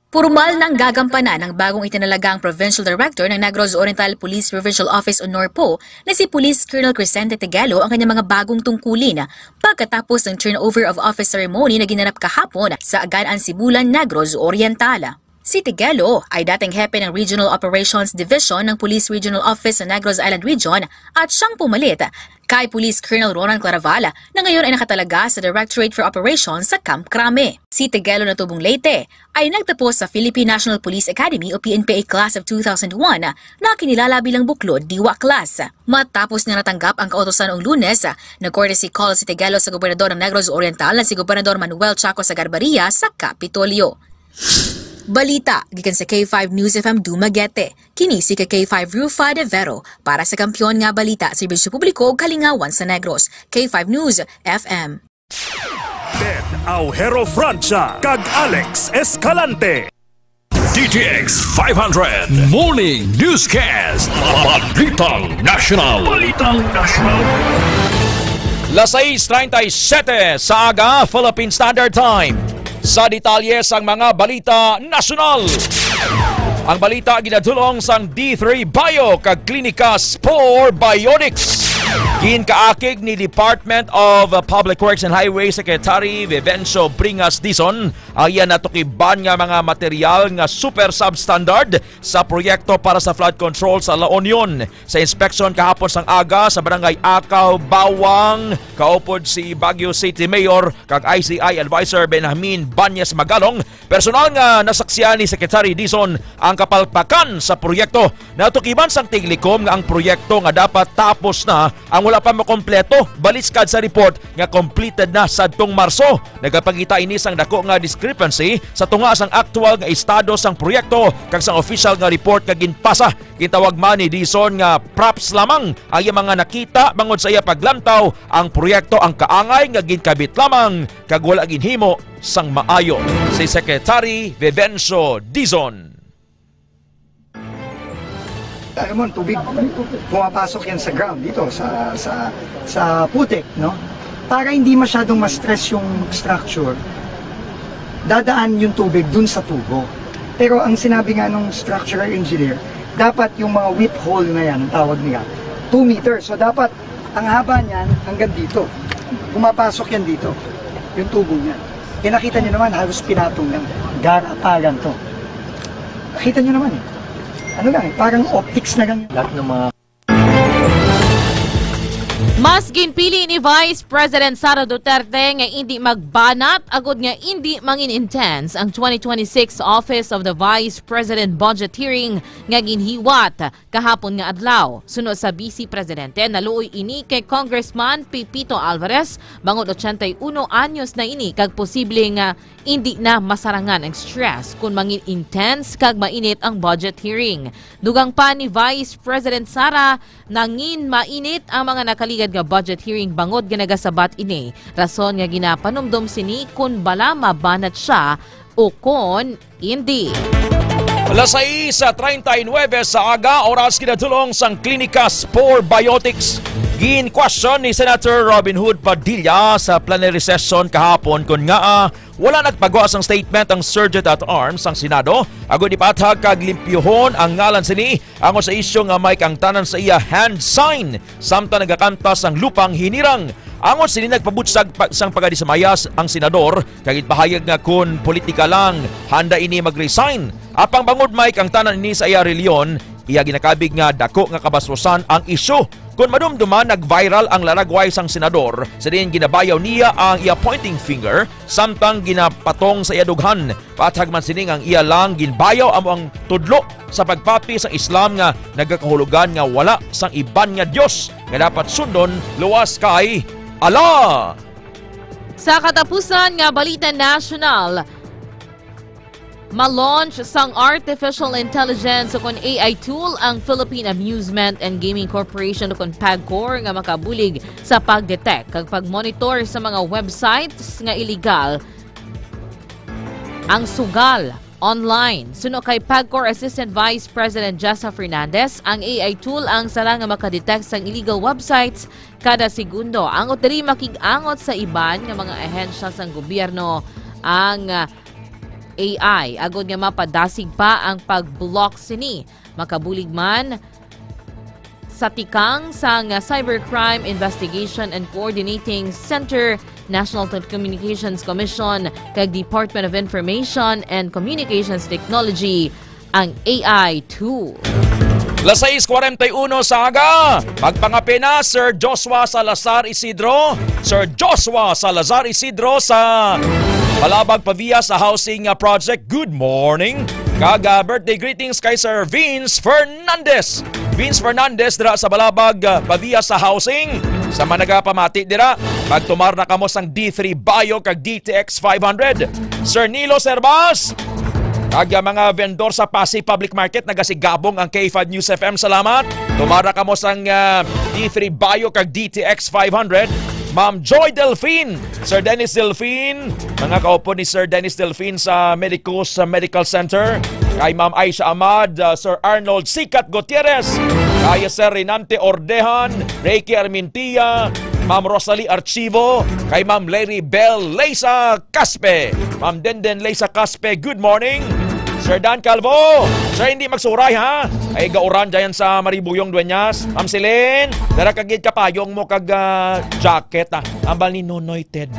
Pormal nang gagampanan ang bagong itinalagang provincial director ng Negros Oriental Police Provincial Office o NORPO na si Police Colonel Crescente Teguelo ang kanyang mga bagong tungkulin pagkatapos ng turnover of office ceremony na ginanap kahapon sa Agan-an, Sibulan, Negros Oriental. Si Teguelo ay dating hepe ng Regional Operations Division ng Police Regional Office sa Negros Island Region at siyang pumalit kay Police Colonel Ronan Claraval na ngayon ay nakatalaga sa Directorate for Operations sa Camp Crame. Si Teguelo na tubong Leyte ay nagtapos sa Philippine National Police Academy o P N P A Class of two thousand one na kinilala bilang Buklod Diwa Class. Matapos niya natanggap ang kautosan noong Lunes, nag-courtesy call si Teguelo sa gobernador ng Negros Oriental na si Gobernador Manuel Chaco Sagarbaria sa Kapitolyo. Balita gikan sa K five News F M Dumaguete. Kini si ka K five Rufa De Vero para sa Kampiyon nga Balita, Serbisyo Publiko ug Kalingawan sa Negros. K five News F M. Ted Aujero Francia kag Alex Escalante. D T X five hundred Morning Newscast. Balitang National. Balitang National. Las sais treinta y siete sa aga, Philippine Standard Time. Sa detalye sang mga balita nasyonal. Ang balita ginadulong sang D three Bio kag Klinika Spore Bionics. Ginkaakig ni Department of Public Works and Highway Secretary Vivencio Bringas Dizon ang iya natukiban nga mga material nga super substandard sa proyekto para sa flood control sa La Union. Sa inspeksyon kahapon sang aga sa Barangay Acaw, Bawang, kaupod si Baguio City Mayor kag I C I Advisor Benjamin Bañez Magalong, personal nga nasaksian ni Secretary Dizon ang kapalpakan sa proyekto. Natukiban sang tiglikom nga ang proyekto nga dapat tapos na Ang wala pa makompleto, baliskad sa report nga completed na sadtong Marso. Nagapakita ini sang dako nga discrepancy sa tunga sang aktual nga estado sang proyekto kag sang opisyal nga report nga ginpasa. Gintawag man ni Dizon nga props lamang ang iya mga nakita bangod sa iya paglantaw ang proyekto ang kaangay nga ginkabit lamang kag wala ginhimo sang maayo. Si Secretary Vivencio Dizon. Alam mo, ang tubig, pumapasok yan sa ground dito, sa, sa, sa putik, no? Para hindi masyadong ma-stress yung structure, dadaan yung tubig dun sa tubo. Pero ang sinabi nga ng structural engineer, dapat yung mga whip hole na yan, ang tawag nila, two meters. So dapat ang haba niyan hanggang dito. Pumapasok yan dito, yung tubo niya. Kaya nakita niyo naman, halos pinatong lang. Gara, parang to. Nakita niyo naman eh. Ano lang eh, parang optics na lang. Lahat ng mga Mas ginpili ni Vice President Sara Duterte nga indi magbanat agud nga indi mangin-intense ang twenty twenty-six Office of the Vice President budget hearing nga ginhiwat kahapon nga adlaw. Suno sa Vice Presidente, naluoy ini kay Congressman Pepito Alvarez, bangod ochenta y uno anyos na ini kag posible nga indi na masarangan ang stress kon mangin-intense kag mainit ang budget hearing. Dugang pa ni Vice President Sara, nangin mainit ang mga nakaligad nga budget hearing bangod nga nagasabat ini, rason nga ginapanumdom sini kon bala mabanat siya o kon indi. Alas sais treinta y nueve sa aga, oras kinatulong sang Klinika Spore Biotics. Gin-question ni Senator Robin Hood Padilla sa plenary session kahapon kon ngaa wala nagpagawa sang statement ang Sergeant at Arms sang Senado agud ipaathag kag limpyohon ang ngalan sini angot sa isyu nga may kaangtanan sa iya hand sign samtang nagakanta sang lupang hinirang. Angot sini nagpabutyag pa, sang pagkadismayas ang senador kag ginpahayag nga kon politika lang, handa ini mag-resign. Apang bangod may kaangtanan ini sa iya relihiyon, iya ginakabig nga dako nga kabastusan ang isyu. Kon madumduman, nag-viral ang laragway sang senador sa diin ginabayaw niya ang iya pointing finger samtang ginapatong sa iya dughan. Paathag man sini nga ang iya lang ginbayaw amo ang tudlo sa pagpapi sang Islam nga nagakahulugan nga wala sang iban nga Dios nga dapat sundon luas kay Allah. Sa katapusan nga balita nasyonal, ma-launch sang artificial intelligence ukon A I tool ang Philippine Amusement and Gaming Corporation ukon PAGCOR nga makabulig sa pag-detect kag pag-monitor sa mga websites nga illegal ang sugal online. Suno kay PAGCOR Assistant Vice President Jessa Fernandez, ang A I tool ang sala nga makadetect sang illegal websites kada segundo. Angot diri makig-angot sa iban nga mga ahensya sang gobyerno ang, ah, A I agod nga mapadasig pa ang pag-block sini. Makabulig man sa tikang sang Cybercrime Investigation and Coordinating Center, National Telecommunications Commission, kag Department of Information and Communications Technology ang A I tool. Las sais cuarenta y uno sa aga, magpangape na, Sir Joshua Salazar Isidro. Sir Joshua Salazar Isidro sa Balabag Pavia sa housing, ah, project. Good morning. Kag, ah, birthday greetings kay Sir Vince Fernandez. Vince Fernandez dira sa Balabag, ah, Pavia sa housing. Sa mga nagapamati dira, magtumar na kamo sang D three Bio kag D T X five hundred. Sir Nilo Servas, kag, ah, mga vendor sa Passi Public Market, nagasigabong ang K five News F M. Salamat. Tumar na kamo sang, ah, D three Bio kag D T X five hundred. Ma'am Joy Delfin, Sir Dennis Delfin, mga kaupo ni Sir Dennis Delfin sa Medicus, sa Medical Center, kay Ma'am Aisha Ahmad, ah, Sir Arnold Sikat Gutierrez, kay Sir Renante Ordehan, Reiki Armintia, Ma'am Rosalie Archivo, kay Ma'am Larry Bell Leisa Caspe, Ma'am Denden Leisa Caspe, good morning. Sir Dan Calvo, sir, hindi magsuray, ha? Ay, gauran dyan sa Maribuyong Dueñas. Ma'am Celine, dara ka gid kapayong mo kag, ah, jacket, ah. Ambal ni Nonoy Ted.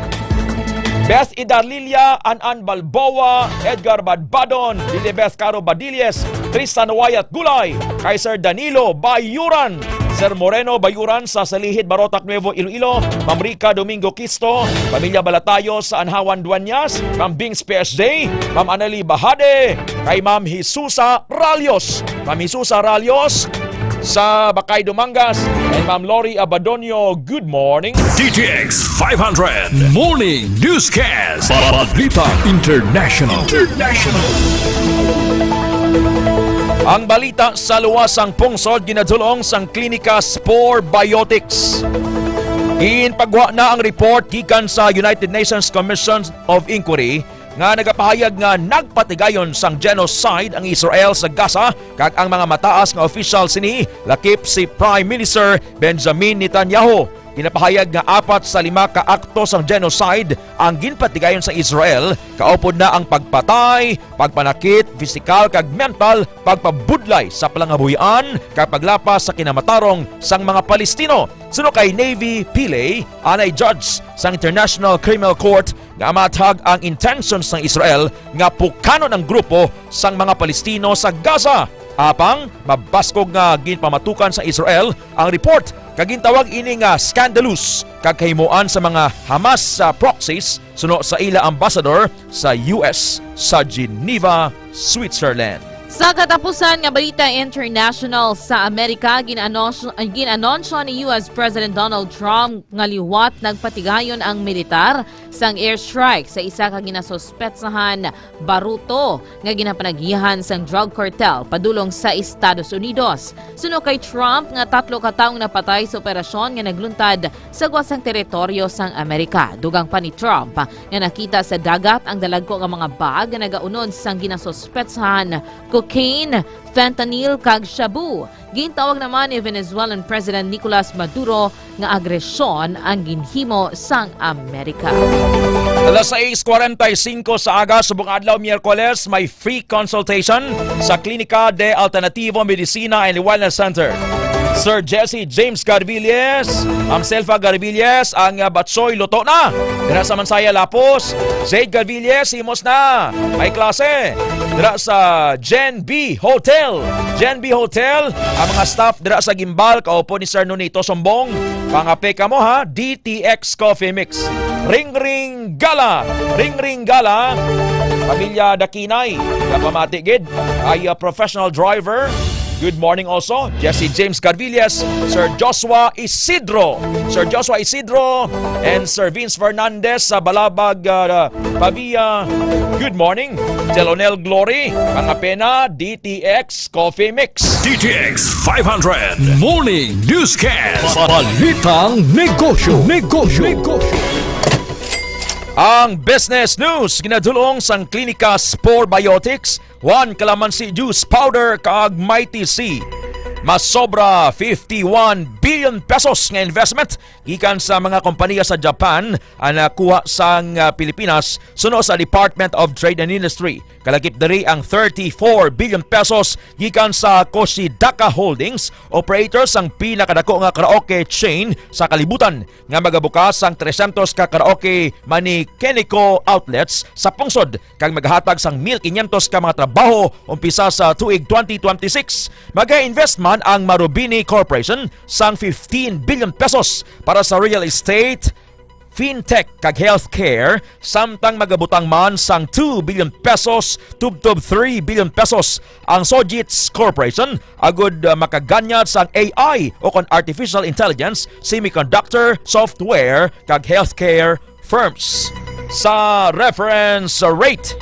Best Idarlilia, An-an Balboa, Edgar Badbadon, Lilibeth Caro Badilles, Tristan Wyatt Gulay, kay Sir Danilo Bayuran, Sir Moreno Bayuran sa Salihid, Barotac Nuevo, Iloilo, Ma'am Rica Domingo Quisto, Pamilya Balatayo sa Anhawan Dueñas, Ma'am Bings P S J, Ma'am Anali Bahade, kay Ma'am Jesusa Ralios. Ma'am Jesusa Ralios, sa Bacay, Dumangas, and Ma'am Lori Abadonio. Good morning. D T X five hundred Morning Newscast. Balita International. International. Ang balita sa luwas sang pungsod ginadulong sang Klinika Spore Biotics. Ginpagwa na ang report gikan sa United Nations Commission of Inquiry nga nagapahayag nga nagpatigayon sang genocide ang Israel sa Gaza, kag ang mga mataas nga opisyal sini lakip si Prime Minister Benjamin Netanyahu. Ginapahayag nga apat sa lima ka akto sang genocide ang ginpatigayon sa Israel, kaupod na ang pagpatay, pagpanakit, pisikal kag mental, pagpabudlay sa palangabuhian, kag paglapas sa kinamatarong sang mga Palestino. Suno kay Navy Pillay, anay judge sang International Criminal Court, nga mathag ang intentions sang Israel nga pukanon ang grupo sang mga Palestino sa Gaza. Apang mabaskog nga ginpamatukan sa Israel ang report, kag gintawag ini nga scandalous kag kahimuan sa mga Hamas, ah, proxies, suno sa ila ambassador sa U S sa Geneva, Switzerland. Sa katapusan nga balita international sa Amerika, gin-anons-, gin-anonsyo ni U S President Donald Trump nga liwat nagpatigayon ang militar sang airstrike sa isa ka ginasuspetsahan baruto nga ginapanagihan sang drug cartel padulong sa Estados Unidos. Suno kay Trump nga tatlo ka tawo ang napatay sa operasyon nga nagluntad sa gwa sang teritoryo sang Amerika. Dugang pa ni Trump nga nakita sa dagat ang dalagko nga mga bag nga nagaunod sang ginasuspetsahan cocaine, fentanyl, kag shabu. Gintawag naman ni Venezuelan President Nicolas Maduro nga agresyon ang ginhimo sang Amerika. Alas sais kwarenta y singko sa aga, subong adlaw, Miyerkules, may free consultation sa Klinika de Alternativo Medicina and Wellness Center. Sir Jesse James Garvilles, Ma'am Selfa Garvilles, ang, ah, batsoy luto na. Dira sa Mansaya Lapos, Jade Garvilles, himos na. May klase. Dira sa Jen B Hotel. Jen B Hotel, ang mga staff dira sa gimbal, kaupo ni Sir Nonito Sombong. Pangape kamo, ha, D T X Coffee Mix. Ring Ring Gala, Ring Ring Gala, Pamilya Dakinay, napamati gid, ay, uh, professional driver. Good morning also, Jesse James Carvillas, Sir Joshua Isidro, Sir Joshua Isidro, and Sir Vince Fernandez sa Balabag, uh, Pavia. Good morning, Delonel Glory, mga pena, D T X Coffee Mix. D T X five hundred Morning Newscast. Balitang negosyo. Negosyo. Negosyo. Ang business news ginadulong sang Klinika Spore Biotics, One Calamansi Juice Powder kag Mighty C. Masobra fifty-one billion pesos nga investment gikan sa mga kompanya sa Japan ang nakuha sang, ah, Pilipinas, suno sa Department of Trade and Industry. Kalakip diri ang thirty-four billion pesos gikan sa Koshidaka Holdings, operator sang pinakadako nga karaoke chain sa kalibutan, nga magabukas sang trescientos ka karaoke Manikeniko outlets sa pungsod kag maghatag sang mil quinientos ka mga trabaho umpisa sa tuig twenty twenty-six. Mag-invest man ang Marubeni Corporation sang fifteen billion pesos para sa real estate, fintech kag healthcare, samtang magabutang man sang two billion pesos tubtob three billion pesos ang Sojitz Corporation agud, uh, makaganyat sang A I o kon artificial intelligence, semiconductor, software, kag healthcare firms. Sa reference rate,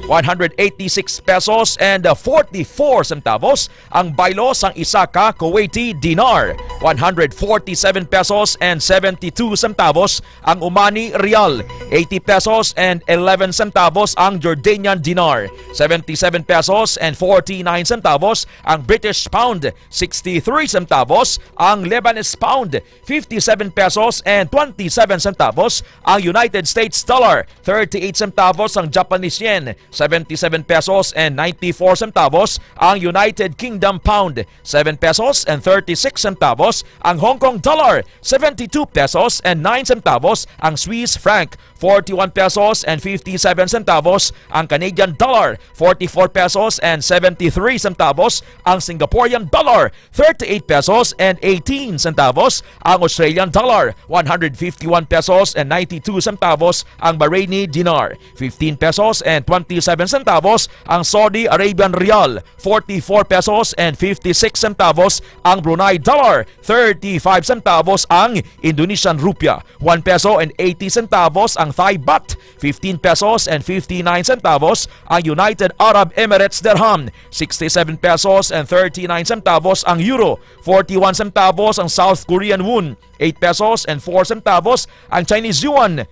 one hundred eighty-six pesos and, uh, forty-four centavos ang baylo sang isa ka Kuwaiti dinar, one hundred forty-seven pesos and seventy-two centavos ang Omani riyal, eighty pesos and eleven centavos ang Jordanian dinar, seventy-seven pesos and forty-nine centavos ang British pound, sixty-three centavos ang Lebanese pound, fifty-seven pesos and twenty-seven centavos ang United States dollar, thirty-eight centavos ang Japanese yen, seventy-seven pesos and ninety-four centavos ang United Kingdom pound, seven pesos and thirty-six centavos ang Hong Kong dollar, seventy-two pesos and nine centavos ang Swiss franc, forty-one pesos and fifty-seven centavos ang Canadian dollar, forty-four pesos and seventy-three centavos ang Singaporean dollar, thirty-eight pesos and eighteen centavos ang Australian dollar, one hundred fifty-one pesos and ninety-two centavos ang Bahraini dinar, fifteen pesos and twenty seven centavos ang Saudi Arabian Riyal, forty-four pesos and fifty-six centavos ang Brunei Dollar, thirty-five centavos ang Indonesian Rupiah, one peso and eighty centavos ang Thai Baht, fifteen pesos and fifty-nine centavos ang United Arab Emirates Dirham, sixty-seven pesos and thirty-nine centavos ang Euro, forty-one centavos ang South Korean Won, eight pesos and four centavos ang Chinese Yuan,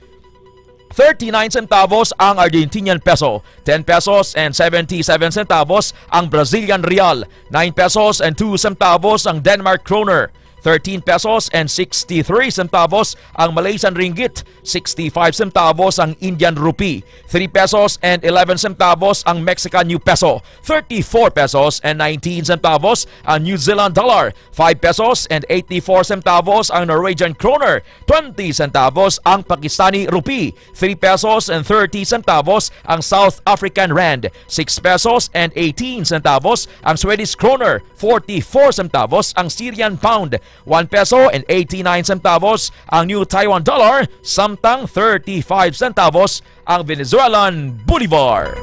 thirty-nine centavos ang Argentinian peso, ten pesos and seventy-seven centavos ang Brazilian real, nine pesos and two centavos ang Denmark kroner, thirteen pesos and sixty-three centavos ang Malaysian ringgit, sixty-five centavos ang Indian rupee, three pesos and eleven centavos ang Mexican new peso, thirty-four pesos and nineteen centavos ang New Zealand dollar, five pesos and eighty-four centavos ang Norwegian kroner, twenty centavos ang Pakistani rupee, three pesos and thirty centavos ang South African rand, six pesos and eighteen centavos ang Swedish kroner, forty-four centavos ang Syrian pound, one peso and eighty-nine centavos ang New Taiwan dollar, samtang thirty-five centavos ang Venezuelan bolivar.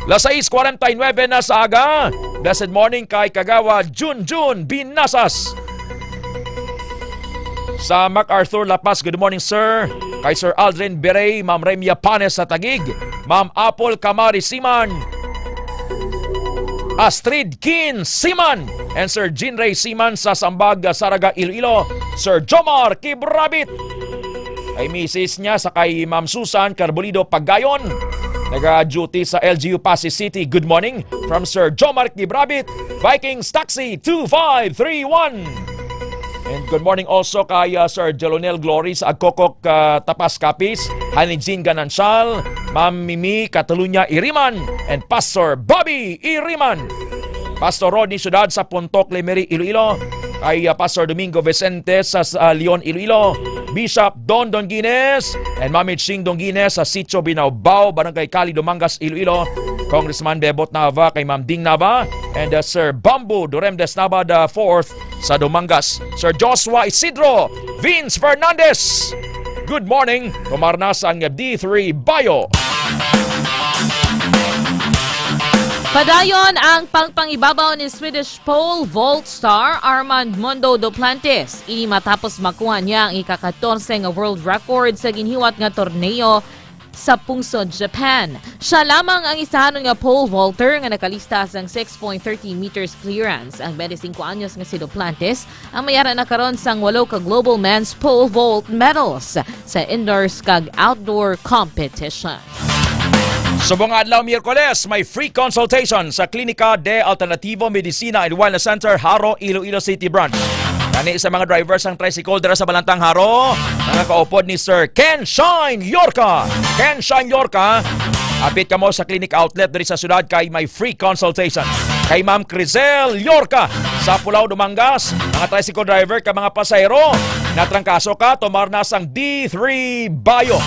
Las sais cuarenta y nueve na sa aga. Blessed morning kay Kagawad Junjun Binasas. Sa MacArthur, La Paz, good morning, sir. Kay Sir Aldrin Berey, Ma'am Remia Panes sa Taguig, Ma'am Apple Camari Siman, Astrid Kin Siman, and Sir Jean Ray Siman sa Sambag, Saraga, Iloilo, Sir Jomar Kibrabit. Kay misis niya sa kay Ma'am Susan Carbolido Pagayon, naga-duty sa L G U Passi City. Good morning from Sir Jomar Kibrabit, Vikings Taxi two five three one. And good morning also kay, uh, Sir Jolonel Glory sa Agcocog, uh, Tapas, Capiz, Honey Jean Ganancial, Ma'am Mimi Catalunya Iriman, and Pastor Bobby Iriman. Pastor Rodney Ciudad sa Puntok, Lemery, Iloilo, kay, uh, Pastor Domingo Vicente sa, sa Leon, Iloilo, Bishop Don Donguines and Mami Ching Donguines sa Sitio Binaubao, Barangay Cali, Dumangas, Iloilo, Congressman Bebot Nava, kay Ma'am Ding Nava, and, uh, Sir Bamboo Duremdes Nava the fourth sa Dumangas. Sir Joshua Isidro, Vince Fernandez, good morning. Tumar na sang D three Bayo. Padayon ang pangpangibabaw ni Swedish pole vault star Armand Mondo Duplantis. Ini matapos makuha niya ang ika-katorse nga world record sa ginhiwat nga torneo sa pungsod Japan. Siya lamang ang isahanon nga pole vaulter nga nakalista sang six point thirty meters clearance. Ang twenty-five anyos nga si Duplantis ang may ara na karon sang walo ka global men's pole vault medals sa indoors kag outdoor competition. Subong nga adlaw, Miyerkules, may free consultation sa Klinika de Alternativo Medicina and Wellness Center, Jaro, Iloilo City Branch. Kani sa mga driver sang tricycle dira sa Balantang, Jaro, mga kaupod ni Sir Ken Shine Yorka. Ken Shine Yorka, apit kamo sa clinic outlet diri sa syudad kay may free consultation. Kay Ma'am Crisel Yorka sa Pulao, Dumangas, mga tricycle driver ka mga pasahero, natrangkaso ka, tumar na sang D three Bayo.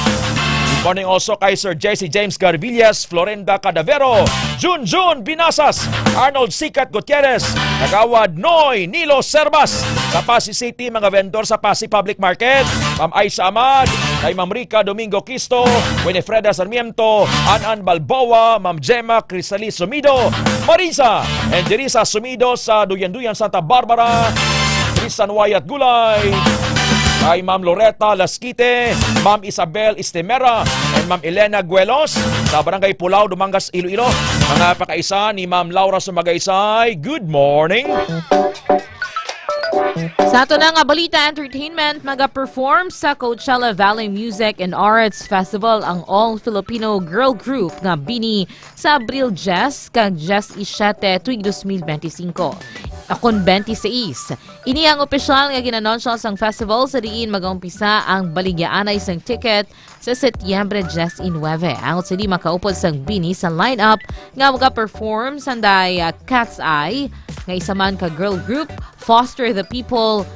Good morning also kay Sir Jesse James Garvillas, Florenda Cadavero, Junjun Binasas, Arnold Sikat Gutierrez, Kagawad Noy Nilo Servas, sa Passi City, mga vendor sa Passi Public Market, Ma'am Aisha Amad, kay Ma'am Rica Domingo Quisto, Winifreda Sarmiento, An-an Balboa, Ma'am Gemma Crisali Sumido, Marisa and Jerisa Sumido sa Duyan-Duyan, Santa Barbara, Tristan Wyatt Gulay, kay Ma'am Loretta Lasquite, Ma'am Isabel Istemera, and Ma'am Elena Guelos sa Barangay Pulao, Dumangas, Iloilo. Mga pakaisa ni Ma'am Laura Sumagaysay. Good morning. Sa ato na nga balita, entertainment, maga-perform sa Coachella Valley Music and Arts Festival ang all-Filipino girl group nga BINI sa Abril diyes kag diyes y siyete tuig dos mil benti singko. Akon benti sais. Ini ang opisyal nga ginanunsyo sang festival sa diin magaumpisa ang baligyaanay sang ticket sa Setyembre diyes y nuebe. Angot sini makaupod sang BINI sa lineup nga magaperform sanday, ah, Cat's Eye, nga isa man ka girl group, Foster the People,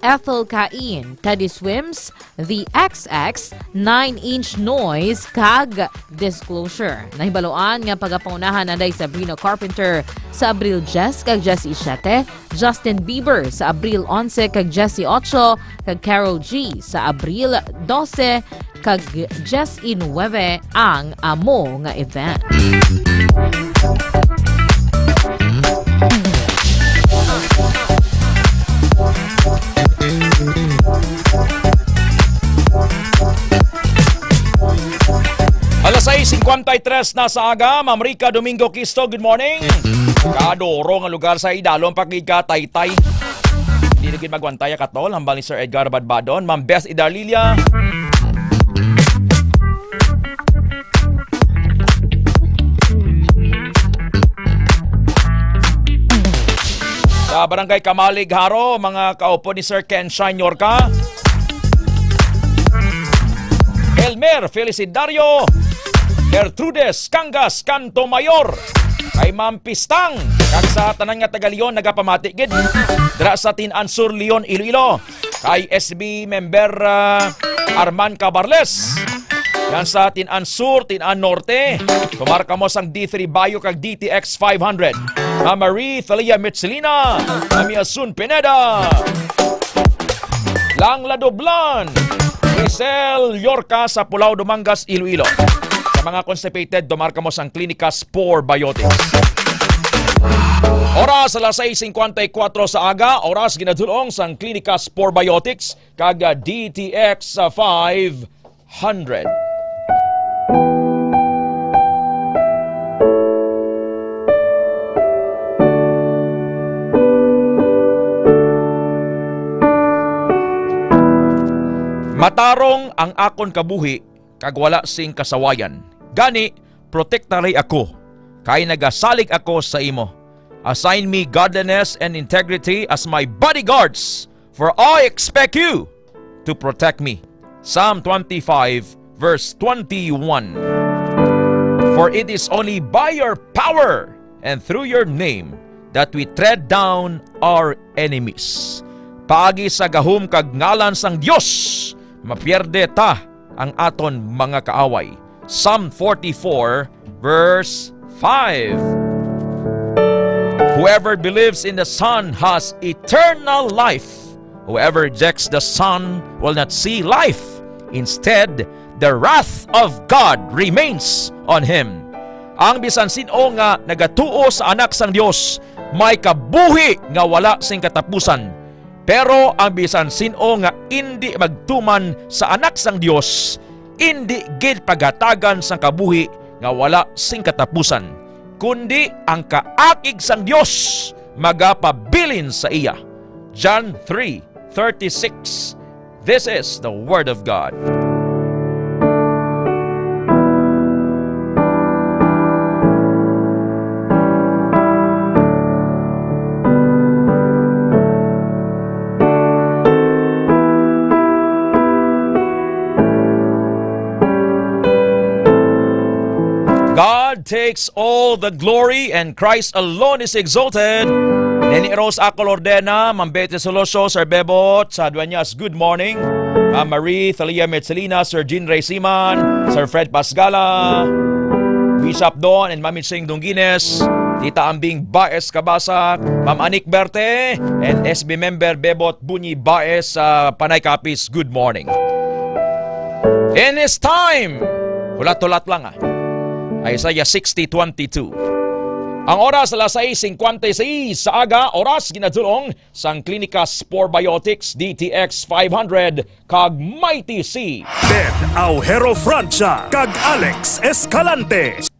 Ethel Cain, Teddy Swims, The X X, Nine Inch Noise, kag Disclosure. Nahibaluan nga pagapangunahan anday Sabrina Carpenter sa Abril diyes kag diyesisiete, Justin Bieber sa Abril onse kag diyesiyotso, kag Karol G sa Abril dose kag diyesinuebe ang amo nga event. Alas sais singkwenta y tres na sa aga, Ma'am Rica Domingo Quisto, good morning. Kaduro nga lugar sa idalom pa gid ka, Taytay. Hindi na gid magwantay, katol, hambal ni Sir Edgar Badbadon. Ma'am Beth Idarlilia. Sa Barangay Kamalig, Jaro, mga kaupod ni Sir Ken Shine Yorka. Elmer Felicidario, Gertrudes Cangas, Canto Mayor, kay Ma'am Pistang, kag sa tanan nga taga Leon nagapamati gid dira sa Tin-an Sur, Leon, Iloilo, kay S B member, ah, Arman Cabarles. Yan sa Tin-an Sur, Tin-an Norte. Tumar kamo sang D three Bayo kag D T X five hundred. Ma'am Marie Thalia Mitsilina, Ma'am Yasun Pineda, Lang Ladublan, Giselle Yorca sa Pulao, Dumangas, Iloilo. Sa mga constipated, tumar kamo sang Clinicas Probiotics. Oras alas sais singkwenta y kuwatro sa aga, oras ginadul-ong sang Clinicas Probiotics kag, ah, D T X five hundred. Matarong ang akon kabuhi kag wala sing kasawayan. Gani, protektaray ako, kay nagasalig ako sa imo. Assign me godliness and integrity as my bodyguards, for I expect you to protect me. Psalm twenty-five, verse twenty-one. For it is only by your power and through your name that we tread down our enemies. Paagi sa gahom kag ngalan sang Dios, mapierde ta ang aton mga kaaway. Psalm forty-four, verse five. Whoever believes in the Son has eternal life. Whoever rejects the Son will not see life. Instead, the wrath of God remains on him. Ang bisan sin-o nga nagatuo sa Anak sang Dios may kabuhi nga wala sing katapusan. Pero ang bisan sin-o nga indi magtuman sa Anak sang Dios, indi gid paghatagan sang kabuhi nga wala sing katapusan, kundi ang kaakig sang Dios magapabilin sa iya. John three thirty-six. This is the word of God. God takes all the glory and Christ alone is exalted. Nini Rose Acol Ordena, Ma'am Betty Soloso, Sir Bebot, sa Dueñas, good morning. Ma'am Marie Thalia Metzelina, Sir Jean Ray Siman, Sir Fred Pasgala, Bishop Don and Mami Ching Dungines, Tita Ambing Baez Kabasak, Ma'am Anik Berte, and S B member Bebot Bunyi Baez sa Panay Capiz, good morning. In His time, hulat-hulat lang, ah. Isaiah sixty twenty-two. Ang oras, alas sais cincuenta y seis sa aga, oras ginadulong sang Clinicas Probiotics, D T X five hundred, kag Mighty C. Ben Aujero Francia kag Alex Escalante.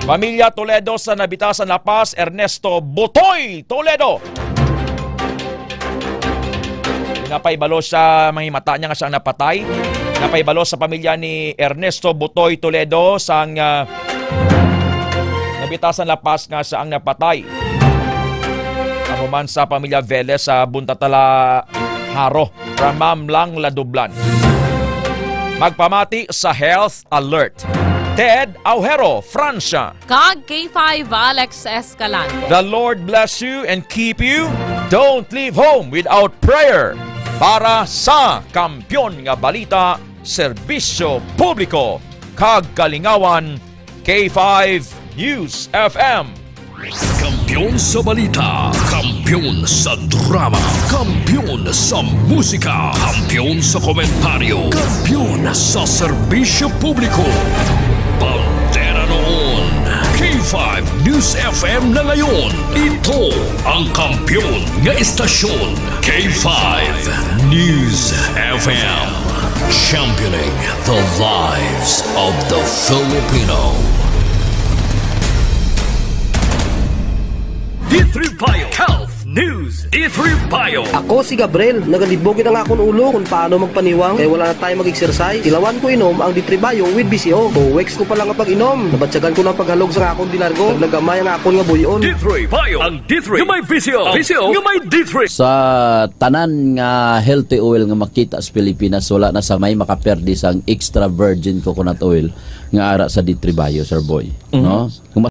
Pamilya Toledo sa Nabitasan, La Paz, Ernesto Butoy Toledo. Napahibalo siya, mga himata niya nga siya ang napatay. Napahibalo sa pamilya ni Ernesto Butoy Toledo sang, ah, Nabitasan, La Paz nga siya ang napatay. Amo man sa pamilya Velez sa Buntatala, Jaro, from Ma'am Lang Ladublan. Magpamati sa health alert. Ted Aujero, Francia. Kag K five Alex Escalante. The Lord bless you and keep you. Don't leave home without prayer para sa Kampiyon nga Balita, Serbisyo Publiko, kag Kalingawan, K five News F M. Kampiyon sa balita, kampiyon sa drama, kampiyon sa musika, kampiyon sa komentaryo, kampiyon sa serbisyo publiko. Bandera noon, K five News F M na ngayon. Ito ang kampiyon nga estasyon, K five News F M. Championing the lives of the Filipino. D three Bio Health News. D three Bio. Ako si Gabriel. Nagalibog gid ang akon ulo kung paano magpaniwang kay wala na tayo mag-exercise. Ilawan ko inom ang D three Bio with B C O. Two weeks ko pa lang nga pag-inom, nabatyagan ko na ang paghalog sa akon dilargo. Naglagamay ang akon nga buy-on. D three Bio. Ang D three nga may B C O. Ang B C O nga may D three. Sa tanan nga healthy oil nga makita sa Pilipinas, wala na sa may makaperde sang extra virgin coconut oil nga ara sa D three Bio, Sir Boy. Mhm. No? Kung